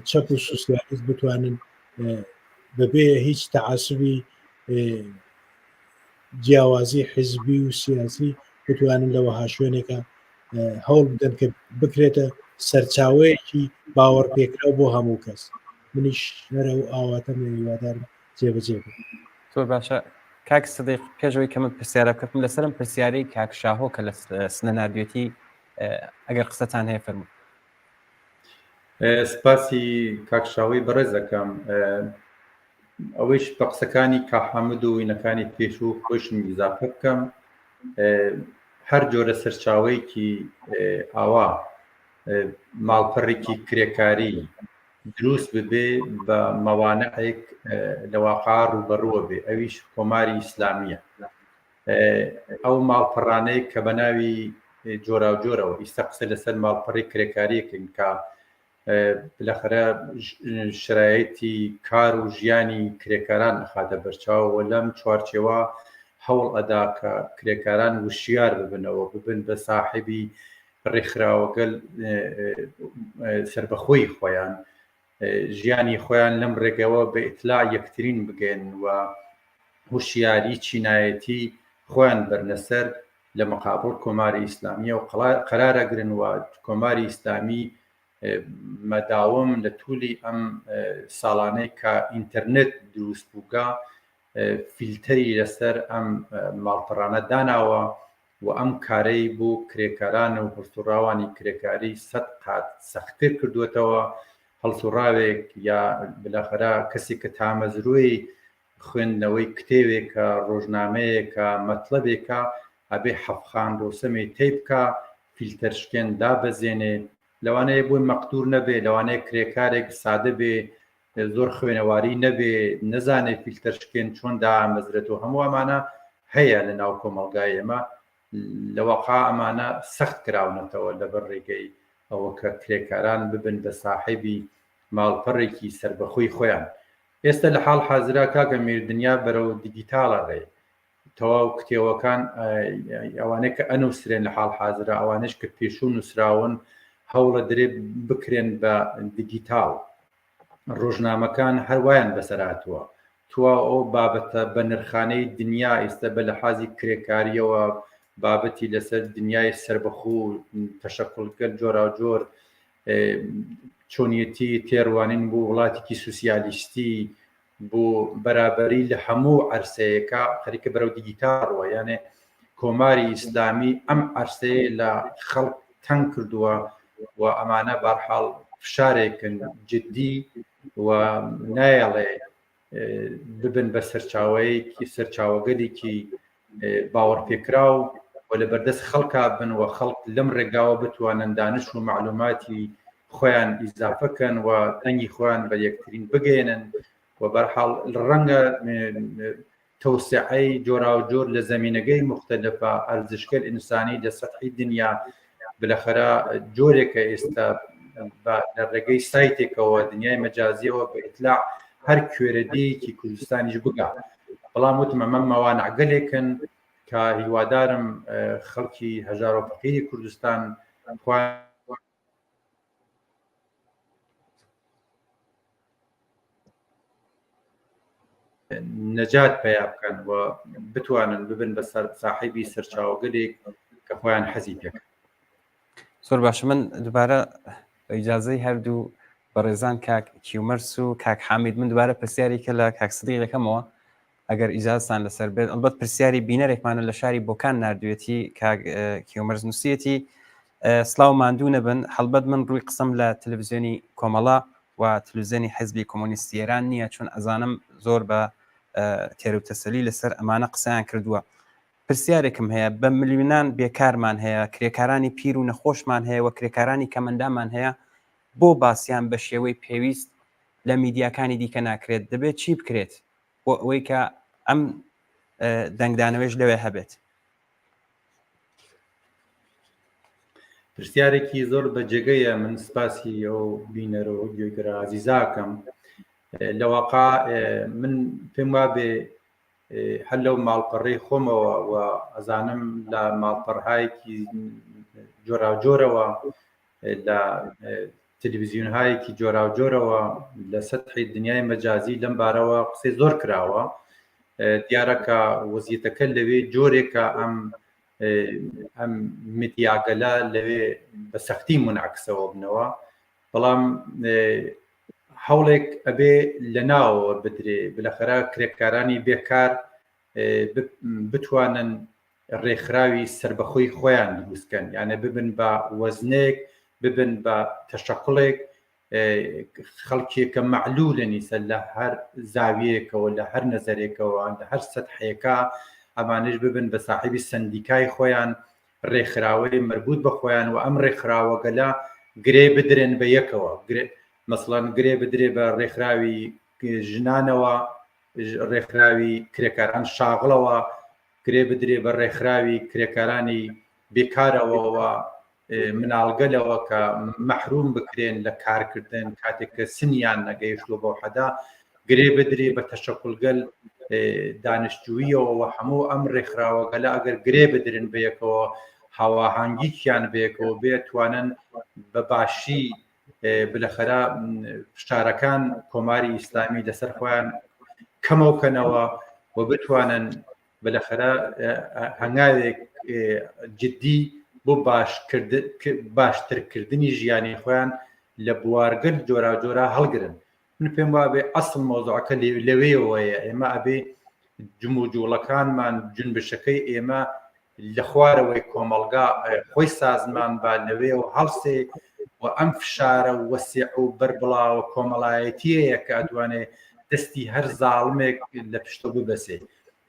چەپ و سوسیالیست بتوانن بەبێ هیچ تەعاسبی جیاوازی حزبی و سیاسی بتوانن لە وەها شوێنێکە هەوڵ بدەن کە بکرێتە سەرچاوەیەکی باوەڕپێکراو بۆ هەموو کەس منیش هەرە و ئاواتەم هیوادارم جێبەجێ بێت. زۆر باشە کاک سدیق پێشەوەی کە من پرسیارە بکەم لەسەرم پرسیارەی کاک شاهۆ کە لە سنە ناردوێتی ئەگەر قسەتان هەیە فەرموو. سپاسی کاک شاوەی بەڕێز ئەکەم ئەوەیش بە قسەکانی کاک حامد و وینەکانی پێشوو خۆشم ئیزافە بکەم هەر جۆرە سەرچاوەیەکی ئاوا ماڵپەڕێکی کرێکاری دروست ببێ بە مەوانعێک لە واقع ڕووبەڕووە بێ ئەویش کۆماری ئیسلامیە ئەو ماڵپەڕانەی کە بە ناوی جۆراوجۆرەوە ئیستا قسە لەسەر ماڵپەڕی کرێکاریەکەین کە بلەخەرە شرایەتی کار و ژیانی کرێکاران ئەخاتە بەرچاو و لەم چوارچێوە هەوڵ ئەدا کە کرێکاران وشیار ببنەوە ببن بە ساحێبی ڕێکخراوەگەل سەربەخۆی خۆیان ژیانی خۆیان لەم ڕێگەوە بە ئیتلاع یەکترین بگەن و هوشیاری چینایەتی خۆیان بەرنەسەر لە مقابڵ کۆماری ئیسلامیە و قەرارەگرن و کۆماری ئیسلامی مەداوم لە تولی ئەم ساڵانەی کە ئینتەرنێت دروست بووگە فیلتەری لەسەر ئەم ماڵپەڕانە داناوە و ئەم کارەی بۆ کرێکاران و هەڵسوڕاوانی کرێکاری سەت قات سەختتر کردووەتەوە، هەڵسوڕاوێک یا بلاخەرە کەسێک کە تامەزرۆی خوێندنەوەی کتێوێکە، ڕۆژنامەیەکە، مەتڵەبێکە، ئەبێ حەفخان ڕۆسەمێ تەی بکا، فیلتەر شکێن دابەزێنێ، لەوانەیە بۆی مەقدور نەبێ، لەوانەیە کرێکارێک سادە بێ زۆر خوێنەواری نەبێ نەزانێ فیلتەر شکێن چۆن دامەزرێت و هەموو ئەمانە هەیە لە ناو کۆمەڵگای ئێمە لە واقع ئەمانە سەخت کراونەتەوە لەبەر ڕێگەی ئەوە کە کرێکاران ببن بە ساحێبی ماڵپەڕێکی سەربەخۆی خۆیان. ئێستە لە حاڵ حازرا کاک ئەمیر دنیا بەرەو دیگیتاڵە ڕێ. تەواو کتێوەکان ئەوانەی کە ئەنووسرێن لە حاڵ حازرا ئەوانەش کە پێشوو نووسراون هەوڵە درێ بکرێن بە دیگیتاڵ. ڕۆژنامەکان هەر وایان بەسەر هاتووە. تواو ئەو بابەتە بەنرخانەی دنیا ئیستە بە لەحازی کرێکارییەوە بابەتی لەسەر دنیای سەربەخۆ و تەشەکوڵگەل جۆراوجۆر چۆنیەتی تێڕوانین بۆ وڵاتێکی سوسیالیستی بۆ بەرابەری لە هەموو عەرسەیەکە خەریکە بەرەو دیگیتاڵ ڕوە یانێ کۆماری ئیسلامی ئەم عەرسەیە لە خەڵک تەنگ کردووە و ئەمانە بارحاڵ فشارێکن جدی و نایەڵێ ببن بە سەرچاوەیەکی سەرچاوەگەلێکی باوەڕپێکراو و لە بەردەست خەڵکا بن و خەڵک لەم ڕێگاوە بتوانن دانش و معلوماتی خۆیان ئیزافەکەن و دەنگی خۆیان بە یەکترین بگەێنن و بەرحاڵ ڕەنگە تەوسعەی جۆراوجۆر لە زەمینەگەی موختەلەفە ئەرزشگەل ئینسانی لە سەتحی دنیا بلەخەرە جۆرێکە ئێستا لە ڕێگەی سایتێکەوە دنیای مەجازیەوە بە ئیتلاع هەر کوێرەدیەکی کوردستانیش بگا بەڵام وتم ئەمە مەوانعگەلێکن کە هیوادارم خەڵکی هەژار و فەقیری کوردستان خۆیان نەجات پەیا بکەن و بتوانن ببن بە ساحیبی سەرچاوەگەلێک کە خۆیان حەزی پێکەن. زۆر باشە من دوبارە بە ئیجازەی هەردوو بەڕێزان کاک کیومەرس و کاک حامید من دوبارە پرسیاری کە لە کاک سدیق دەکەمەوە ئەگەر ئیجازتان لەسەر بێت ئەلبەت پرسیاری بینەرێکمانە لە شاری بۆکان نردوێتی کاک کیومەرز نووسیەتی سلااو ماندوو نەبن هەڵبەت من ڕووی قسەم لە تەلەڤزیۆنی کۆمەڵە و تلوزیۆنی حزبی کۆمۆنیستی ئێران نییە چون ئەزانم زۆر بە تێروتەسەلی لەسەر ئەمانە قسەیان کردووە پرسیارێکم هەیە بە ملیونان بێکارمان هەیە کرێکارانی پیر و نەخۆشمان هەیە و کرێکارانی کەمەندامان هەیە بۆ باسیان بە شێوەی پێویست لە میدیاکانی دیکە ناکرێت دەبێت چی بکرێت بۆ ئەوەی کە ئەم دەنگدانەوەش لەوێ هەبێت؟ پرسیارێکی زۆر بە جێگەیە من سپاسی ئەو بینەر و گوێگرە ئازیزاکەم لە واقع من پێم وابێ هەر لەو ماڵپەڕەی خۆمەوە و ئەزانم لە ماڵپەڕهایەکی جۆراوجۆرەوە لە تەلەڤیزیۆنهایەکی جۆراوجۆرەوە لە سەتحی دنیای مەجازی لەم بارەوە قسەی زۆر کراوە دیارە کە وەزیەتەکە لەوێ جۆرێکە ئەم ئەم میدیاگەلە لەوێ بە سەختی منعکسەوە بنەوە بەڵام هەوڵێک ئەبێ لە ناوەوە بدرێ بلەخەرە کرێکارانی بێکار بتوانن ڕێکخراوی سربەخۆی خۆیان دروستکەن یانە ببن بە وەزنێک ببن بە تەشەکڵێک خەڵکێکە مەعلولە نیسە لە هەر زاویەکەوە لە هەر نەزەرێکەوە لە هەر سەتحێکە ئەمانش ببن بە ساحیبی سندیکای خۆیان ڕێکخراوەی مربوط بە خۆیان و ئەم ڕێکخراوەگەلە گرێ بدرێن بە یەکەوە مەسڵەن گرێ بدرێ بە ڕێکخراوی ژنانەوە ڕێکخراوی کرێکاران شاغڵەوە گرێ بدرێ بە ڕێکخراوی کرێکارانی بێکارەوە و مناڵگەلەوە کە مەحروم بکرێن لە کارکردن کاتێک کە سنیان نەگەیشتووە بەو حەدا گرێ بدرێ بە تەشەکولگەل دانیشتوویەوە و هەموو ئەم ڕێکخراوەگەلە ئەگەر گرێ بدرن بەیەکەوە هاواهەنگیکیان بەیەکەوە بێت توانن بە باشی بلەخەرە فشارەکان کۆماری ئیسلامی لەسەر خۆیان کەمەوکەنەوە و بتوانن بلەخەرە هەنگاوێک جدی بۆ باشترکردنی ژیانی خۆیان لە بوارگەل جۆراوجۆرا هەڵگرن من پێم وابێ ئەسڵ مەوزوعەکە لەوێیەوەیە ئێمە ئەبێ جموجوڵەکانمان جنبشەکەی ئێمە لە خوارەوەی کۆمەڵگا خۆی سازمان با لەوێەوە هەڵسێ و ئەم فشارە وەسیع و بەربڵاوە کۆمەڵایەتیەیە کە ئەتوانێ دەستی هەر زاڵمێک لە پشتۆ ببەسێ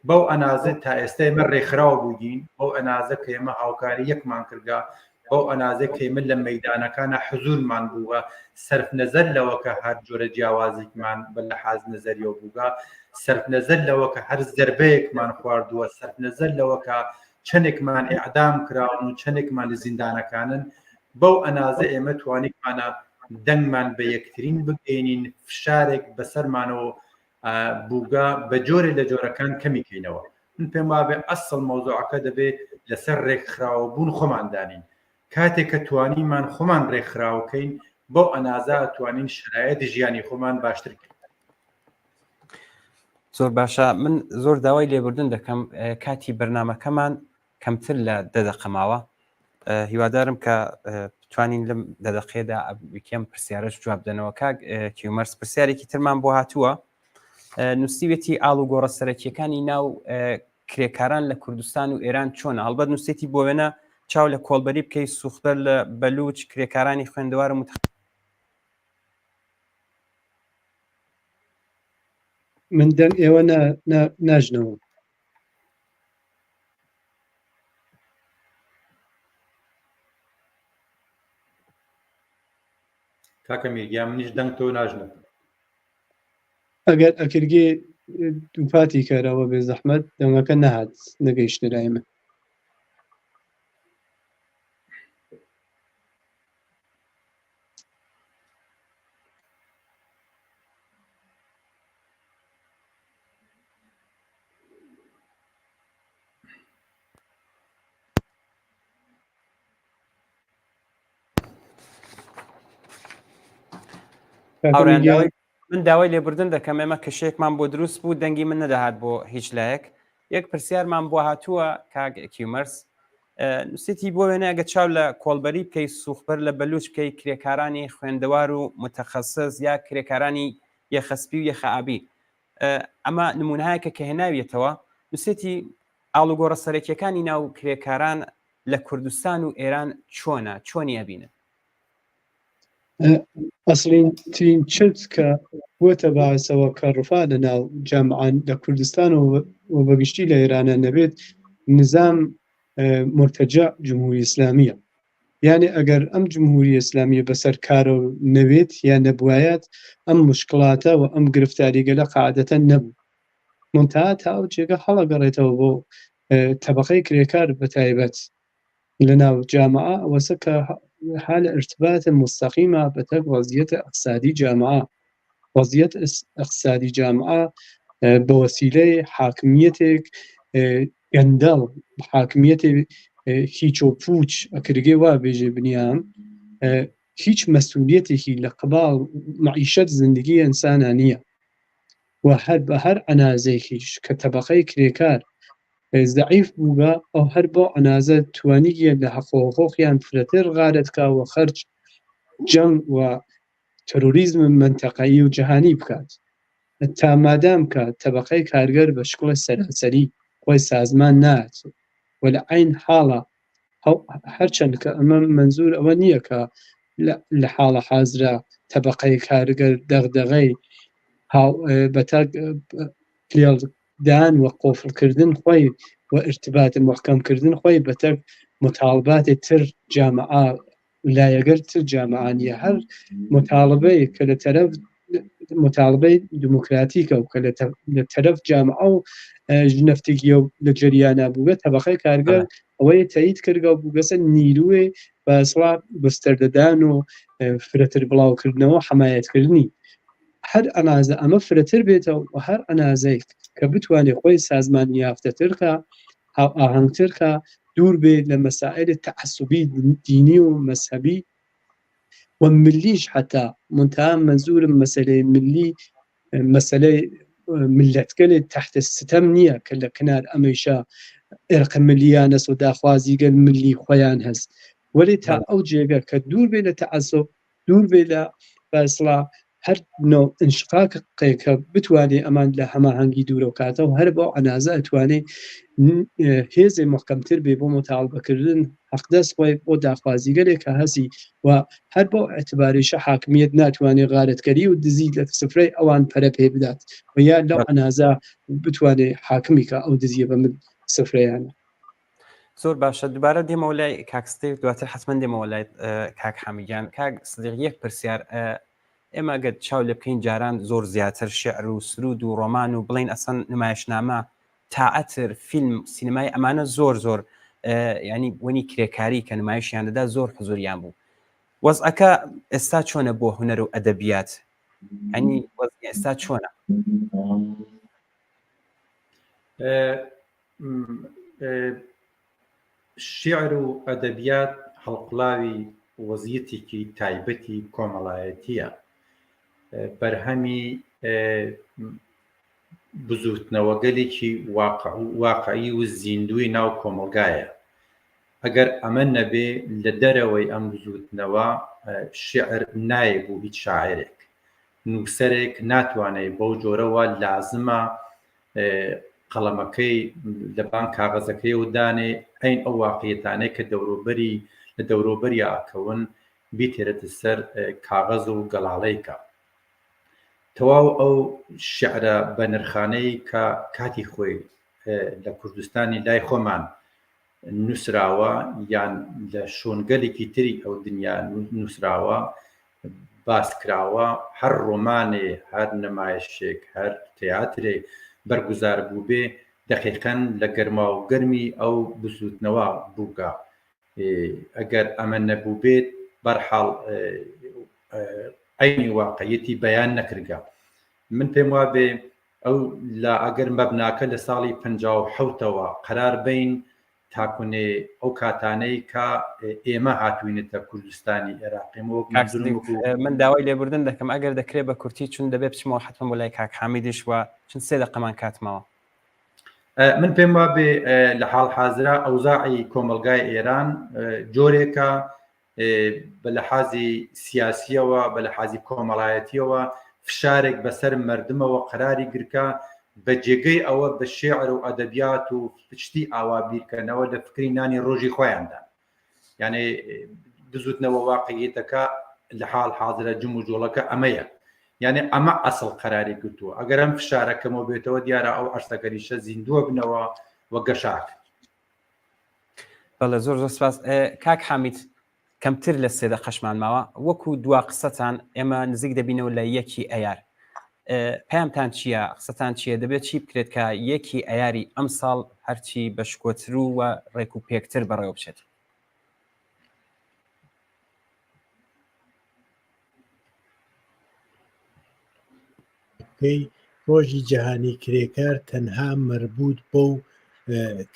بەو ئەنازە تا ئێستا ئێمە ڕێکخراو بووین بەو ئەنازە کە ئێمە هاوکاری یەکمان کردگا بەو ئەنازە کە ئێمە لە مەیدانەکانە حزورمان بووە سەرف نەزەر لەوە کە هەر جۆرە جیاوازێکمان بە لەحاز نەزەریەوە بووگا سەرف نەزەر لەوە کە هەر زەربەیەکمان خواردووە سەرف نەزەر لەوە کە چەندێکمان ئیعدام کراون و چەندێکمان لە زیندانەکانن. بەو ئەنازە ئێمە توانیمانە دەنگمان بە یەکترین بگەینین فشارێک بەسەرمانەوە بووگە بە جۆرێ لە جۆرەکان کەمی کەینەوە من پێم وابێ ئەسڵ مەوزوعەکە دەبێ لەسەر ڕێکخراوە بوون خۆمان دانین کاتێک کە توانیمان خۆمان ڕێکخراوەکەین بەو ئەنازە توانین شرایەتی ژیانی خۆمان باشتر کەین. زۆر باشە من زۆر داوای لێبوردن دەکەم کاتی بەرنمەکەمان کەمتر لە دە دەقە ماوە هیوادارم کە بتوانین لەم دە دەقەیەدا کەم پرسیارەش جواب دەنەوە کاک کیومەرس پرسیارێکی ترمان بۆ هاتووە نووسیوێتی ئاڵوگۆڕە سەرەکیەکانی ناو کرێکاران لە کوردستان و ئێران چۆنە هەڵبەت نووسێتی بۆ وێنە چاو لە کۆڵبەری بکەی سوختەر لە بەلوچ کرێکارانی خوێندەوار و من دەنگ ئێوە ناژنەوە کاکە میرگیان منیش دەنگ تۆ ناژنەفم. ئەگەر ئەکرگێ دووپاتی کەرەوە بێ زەحمەت دەنگەکە نەهات نەگەیشتە لای من. من داوای لێبوردن دەکەم ئێمە کەشێکمان بۆ دروست بوو دەنگی من نەدەهات بۆ هیچ لایەک یەک پرسیارمان بۆ هاتووە کاک کیومەرس نووسیتی بۆ وێنە ئەگە چاو لە کۆڵبەری بکەی سوخبەر لە بەلوچ بکەی کرێکارانی خوێندەوار و متەخەسس یا کرێکارانی یەخەسپی و یەخە ئابی ئەمە نمونایەکە کە هێناویەتەوە نووسێتی ئاڵوگۆڕە سەرەکیەکانی ناو کرێکاران لە کوردستان و ئێران چۆنە چۆنی ئەبینن؟ ئەسڵین ترین چرت کە بووەتە باعسەوە کە ڕفا لە ناو جامعان لە کوردستان و بەگشتی لە ئێرانە نەبێت نظام مرتجع جمهوری ئیسلامیە یانێ ئەگەر ئەم جمهوری ئیسلامیە بەسەر کارە نەوێت یا نەبوایەت ئەم مشکلاتە و ئەم گرفتاریگەلە قاعدەتەن نەبوو منتها تا ئەو جێگە هەڵەگەڕێتەوە بۆ تەبقەی کرێکار بە تایبەت لەناو جامعە ئەوەسە کە حال ارتباط مستقیمە بەتەک وەزیەت اقتصادی جامعە وەزیەت اقتصادی جامعە بە وەسیلەی حاکمیەتێک گەندەڵ حاکمیەتێ هیچ و پوچ ئەکرگێ وا بێژێ بنیام هیچ مەسئولیەتێکی لە قباڵ معیشەت زندگی ئینسانا نییە و هەر بە هەر ئەنازەیەکیش کە تەبقەی کرێکار زەعیف بووگە ئەو هەر بەو ئەنازە توانیگیە لە هەق و حقوقیان فرەتر غارەت کا و خەرج جەنگ و ترۆریزم مەنتەقەیی و جەهانی بکات تا مادام کە تەبقەی کارگەر بە شکڵ سەراسەری خۆی سازمان نات و لە عەین حاڵا هەرچەند کە ئەمە مەنزور ئەوە نییە کە لە حاڵە حازرە تەبقەی کارگەر دەغدەغەی بەتاک دان و قۆفڵ کردن خوەی و ئرتبات موحکەم کردن خوەی بەتەک موتاڵبات تر جامعە لایەگەر تر جامعە نیە هەر موتاڵبەی کە لە تەرەف موتاڵبەی دموکراتیکە و کە لە تەرەف جامعە و ژنەفتگیە و لە جەریانا بووگە تەبقەی کارگەر ئەوەی تەیید کردگە و بووگەسە نیروێ بەسڵا گستردەدان و فرەتر بڵاوکردنەوە حەمایەتکردنی هەر ئەنازە ئەمە فرەتر بێتەوە و هەر ئەنازەیەک کە بتوانێت خۆی سازمان یافتەتر کا هاوئاهەنگتر کا دوور بێ لە مەسائل تەعەسوبی دینی و مەزهەبی و ملیش حتا منتها منزورم مەسەلەی ملی مەسەلەی ملەتگەلێ تحت ستەم نییە کە لە کنار ئەمەیشە ئێرقە ملیانەس و داخوازیگەل ملی خۆیان هەست وەلێ تا ئەو جێگە کە دوور بێ لە تەعەسوب دوور بێ لە بەسڵا هەر نەوع ئینشقاقێک کە بتوانێ ئەمان لە هەماهەنگی دوورەو کاتەوە هەر بەو ئەنازە ئەتوانێ هێزێ محکەمتر بێ بۆ مۆتاڵبەکردن حەقدەست خۆی بۆ داخوازیگەلێک کە هەسی و هەر بەو ئیعتباریشە حاکمیەت ناتوانێ غارەتگەری و دزی لە سفرەی ئەوان پەرە پێ بدات و یا لەو ئەنازە بتوانێ حاکمی کە ئەو دزیە بە من سفرەیانە. زۆر باشە دوبارە دێمەوە لای کاک ستیڤ دواتر حتمما دێمەوە لای کاک حامیگیان کاک سدیق یەک پرسیار ئێمە گەر چاو لێ بکەین جاران زۆر زیاتر شعر و سرود و ڕۆمان و بڵین ئەسەن نمایشنامە تائەتر فیلم سینەمای ئەمانە زۆر زۆر ینی وەنی کرێکاری کە نمایشیان دەدا زۆر حزوریان بوو. وەزعەکە ئێستا چۆنە بۆ هونەر و ئەدەبیات ئەنی ئێستا چۆنە؟ شیعر و ئەدەبیات هەڵقوڵاوی وەزیەتێکی تایبەتی کۆمەڵایەتییە، بەرهەمی بزووتنەوەگەلێکی واقعی و زیندووی ناو کۆمەڵگایە. ئەگەر ئەمە نەبێ لە دەرەوەی ئەم بزووتنەوە شیعر نایە بۆ هیچ شاعێرێک. نووسەرێک ناتوانێ بەو جۆرە وا لازمە قەڵەمەکەی لەبان کاغەزەکەیەوە دانێ عەین ئەو واقعیەتانەی کە دەوروبەری لە دەوروبەریا ئەکەون بیتێرێتە سەر کاغەز و گەڵاڵەی کە. تەواو ئەو شیعرە بەنرخانەی کە کاتی خۆی لە کوردستانی لای خۆمان نووسراوە یان لە شۆنگەلێکی تری ئەو دنیا نووسراوە باس کراوە هەر ڕۆمانێ هەر نمایشێک هەر تیاترێ بەرگوزار بووبێ دەقیقەن لە گەرما و گەرمی ئەو بزووتنەوە بووگە ئەگەر ئەمە نەبووبێت بەرحاڵ عەینی واقعیەتی بەیان نەکردگە من پێم وابێ ئەو لە ئەگەر مەبناکە لە ساڵی 57ەوە قەرار بین تاکونێ ئەو کاتانەی کە ئێمە هاتوینەتە کوردستانی عێراقی من داوای لێبوردن دەکەم ئەگەر دەکرێت بە کورتی چون دەبێت بچمەوە حتمما بۆ لای کاک حامیدیش وە چون سێ دەقەمان کاتمەوە من پێم وابێ لە حاڵ حازرا ئەوزاعی کۆمەلگای ئێران جۆرێکە بە لەحازی سیاسیەوە بە لەحازی کۆمەڵایەتیەوە فشارێک بەسەر مردمەوە قەراری گرکە بە جێگەی ئەوە بە شێعر و ئەدەبیات و پشتی ئاوا بیرکەنەوە لە فکری نانی ڕۆژی خۆیاندا یعنی بزوتنەوە واقعیتەکە لە حاڵ حاضرە جم و جۆڵەکە ئەمەیە یعنی ئەمە ئەسڵ قەراری گرتووە ئەگەر ئەم فشارە کەمەوە بێتەوە دیارە ئەو عەرسەگەریشە زیندووە بنەوە و گەشاک بەڵێ زۆر زۆر سپاس کاک حامید کەمتر لە سێ دەقەشمان ماوە وەکو دوا قسەتان ئێمە نزیک دەبینەوە لە یەکی ئەیار پامتان چییە قسەتان چییە دەبێت چی بکرێت کە یەکی ئەیاری ئەم ساڵ هەرچی بە شکۆتر و وە ڕێک و پێکتر بەڕێوە بچێت پێی ڕۆژی جیهانی کرێکار تەنها مەربوط بەو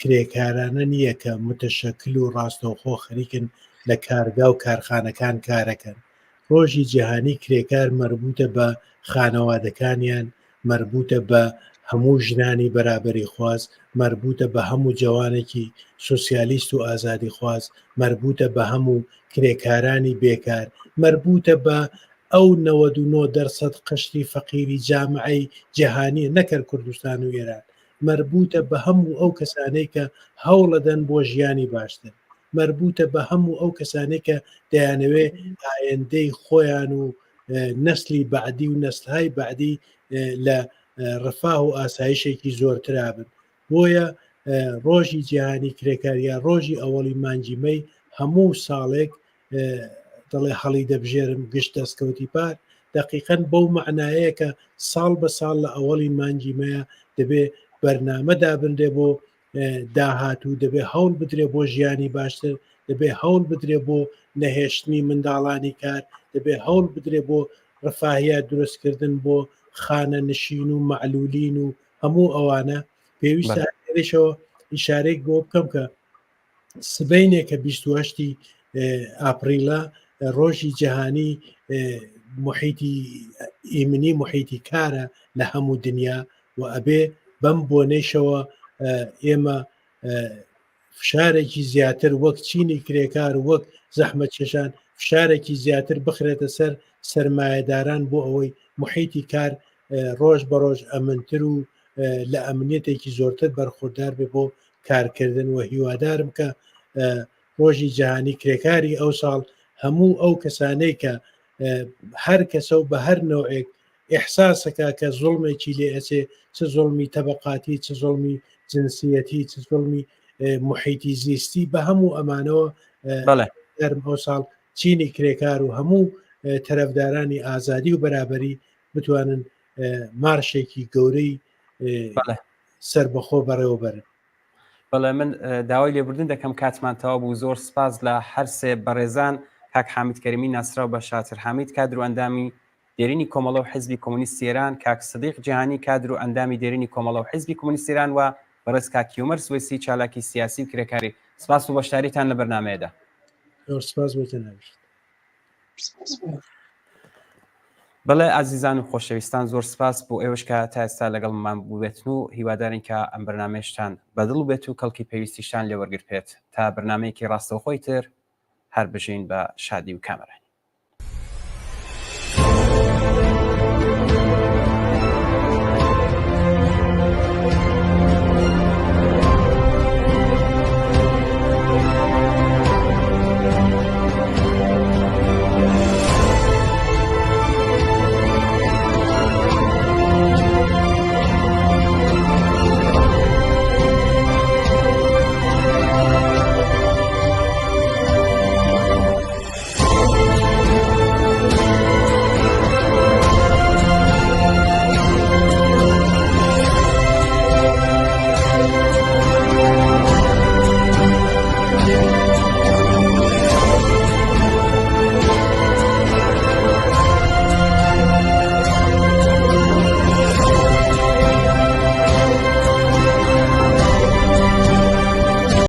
کرێکارانە نییە کە متەشەکل و ڕاستەوخۆ خەریکن لە کارگا و کارخانەکان کارەکەن ڕۆژی جیهانی کرێکار مەربوتە بە خانەوادەکانیان مەربوتە بە هەموو ژنانی بەرابەری خواز مەربوتە بە هەموو جەوانێکی سوسیالیست و ئازادی خواز مەربوتە بە هەموو کرێکارانی بێکار مەربوتە بە ئەو 99 دەرسەد قشری فەقیری جامعەی جیهانیە نەک هەر کوردستان و ئێران مەربوتە بە هەموو ئەو کەسانەی کە هەوڵەدەن بۆ ژیانی باشتر مەربوتە بە هەموو ئەو کەسانەی کە دەیانەوێ ئایندەی خۆیان و نەسلی بەعدی و نەسلهای بەعدی لە ڕفاه و ئاسایشێکی زۆرترابن بۆیە ڕۆژی جیهانی کرێکار یا ڕۆژی ئەوەڵی مانگی مەی هەموو ساڵێک دەڵێ هەڵی دەبژێرم گشت دەستکەوتی پار دقیقەن بەو معنایەیە کە ساڵ بە ساڵ لە ئەوەڵی مانگی مەیە دەبێ بەرنامە دابنرێ بۆ داهاتوو دەبێ هەوڵ بدرێ بۆ ژیانی باشتر دەبێ هەوڵ بدرێ بۆ نەهێشتنی منداڵانی کار دەبێ هەوڵ بدرێ بۆ ڕفاهیە دروستکردن بۆ خانە نشین و معلولین و هەموو ئەوانە پێویستە لێرەشەوە ئیشارێک بۆ بکەم کە سبینێ کە 28 ئاپریلە ڕۆژی جیهانی محیتی ئیمنی محیتی کارە لە هەموو دنیا و ئەبێ بەم بۆنەیشەوە ئێمە فشارێکی زیاتر وەک چینی کرێکار و وەک زەحمەتکێشان فشارێکی زیاتر بخرێتە سەر سەرمایەداران بۆ ئەوەی محیتی کار ڕۆژ بە ڕۆژ ئەمنتر و لە ئەمنیەتێکی زۆرتر بەرخوردار بێ بۆ کارکردن و هیوادارم کە ڕۆژی جیهانی کرێکاری ئەو ساڵ هەموو ئەو کەسانەی کە هەر کەسە و بە هەر نەوعێک ئیحساسەکا کە زوڵمێکی لێ ئەچێ چ زوڵمی تەبەقاتی چ زوڵمی جنسیەتی چ زوڵمی محیتی زیستی بە هەموو ئەمانەوە بەڵێ دەرم ئەو ساڵ چینی کرێکار و هەموو تەرەفدارانی ئازادی و بەرابەری بتوانن مارشێکی گەورەی بەڵێ سربەخۆ بەڕێوەبەرن. بەڵێ من داوای لێبوردن دەکەم کاتمان تەواو بوو زۆر سپاس لە هەرسێ بەڕێزان. کاک حامید کەریمی ناسراو بە شاتر حامید کادر و ئەندامی دێرینی کۆمەڵە و حیزبی کۆمۆنیستی ئێران، کاک سدیق جیهانی کادر و ئەندامی دێرینی کۆمەڵە و حیزبی کۆمۆنیستی ئێران و بەڕێز کاک کیومەرس وەیسی چالاکی سیاسی و کرێکاری. سپاس بۆ بەشداریتان لە بەرنامەیەدا. زۆر سپاس بۆ جەنابیشت. بەڵێ ئازیزان و خۆشەویستان زۆر سپاس بۆ ئێوەش کە تا ئێستا لەگەڵمان بووبێتن و هیوادارین کە ئەم بەرنامەیەشتان بەدڵ بێت و کەڵکی پێویستیشتان لێ وەرگرتبێت تا بەرنامەیەکی ڕاستەوخۆی تر هەر بژین بە شادی و کامەرانی.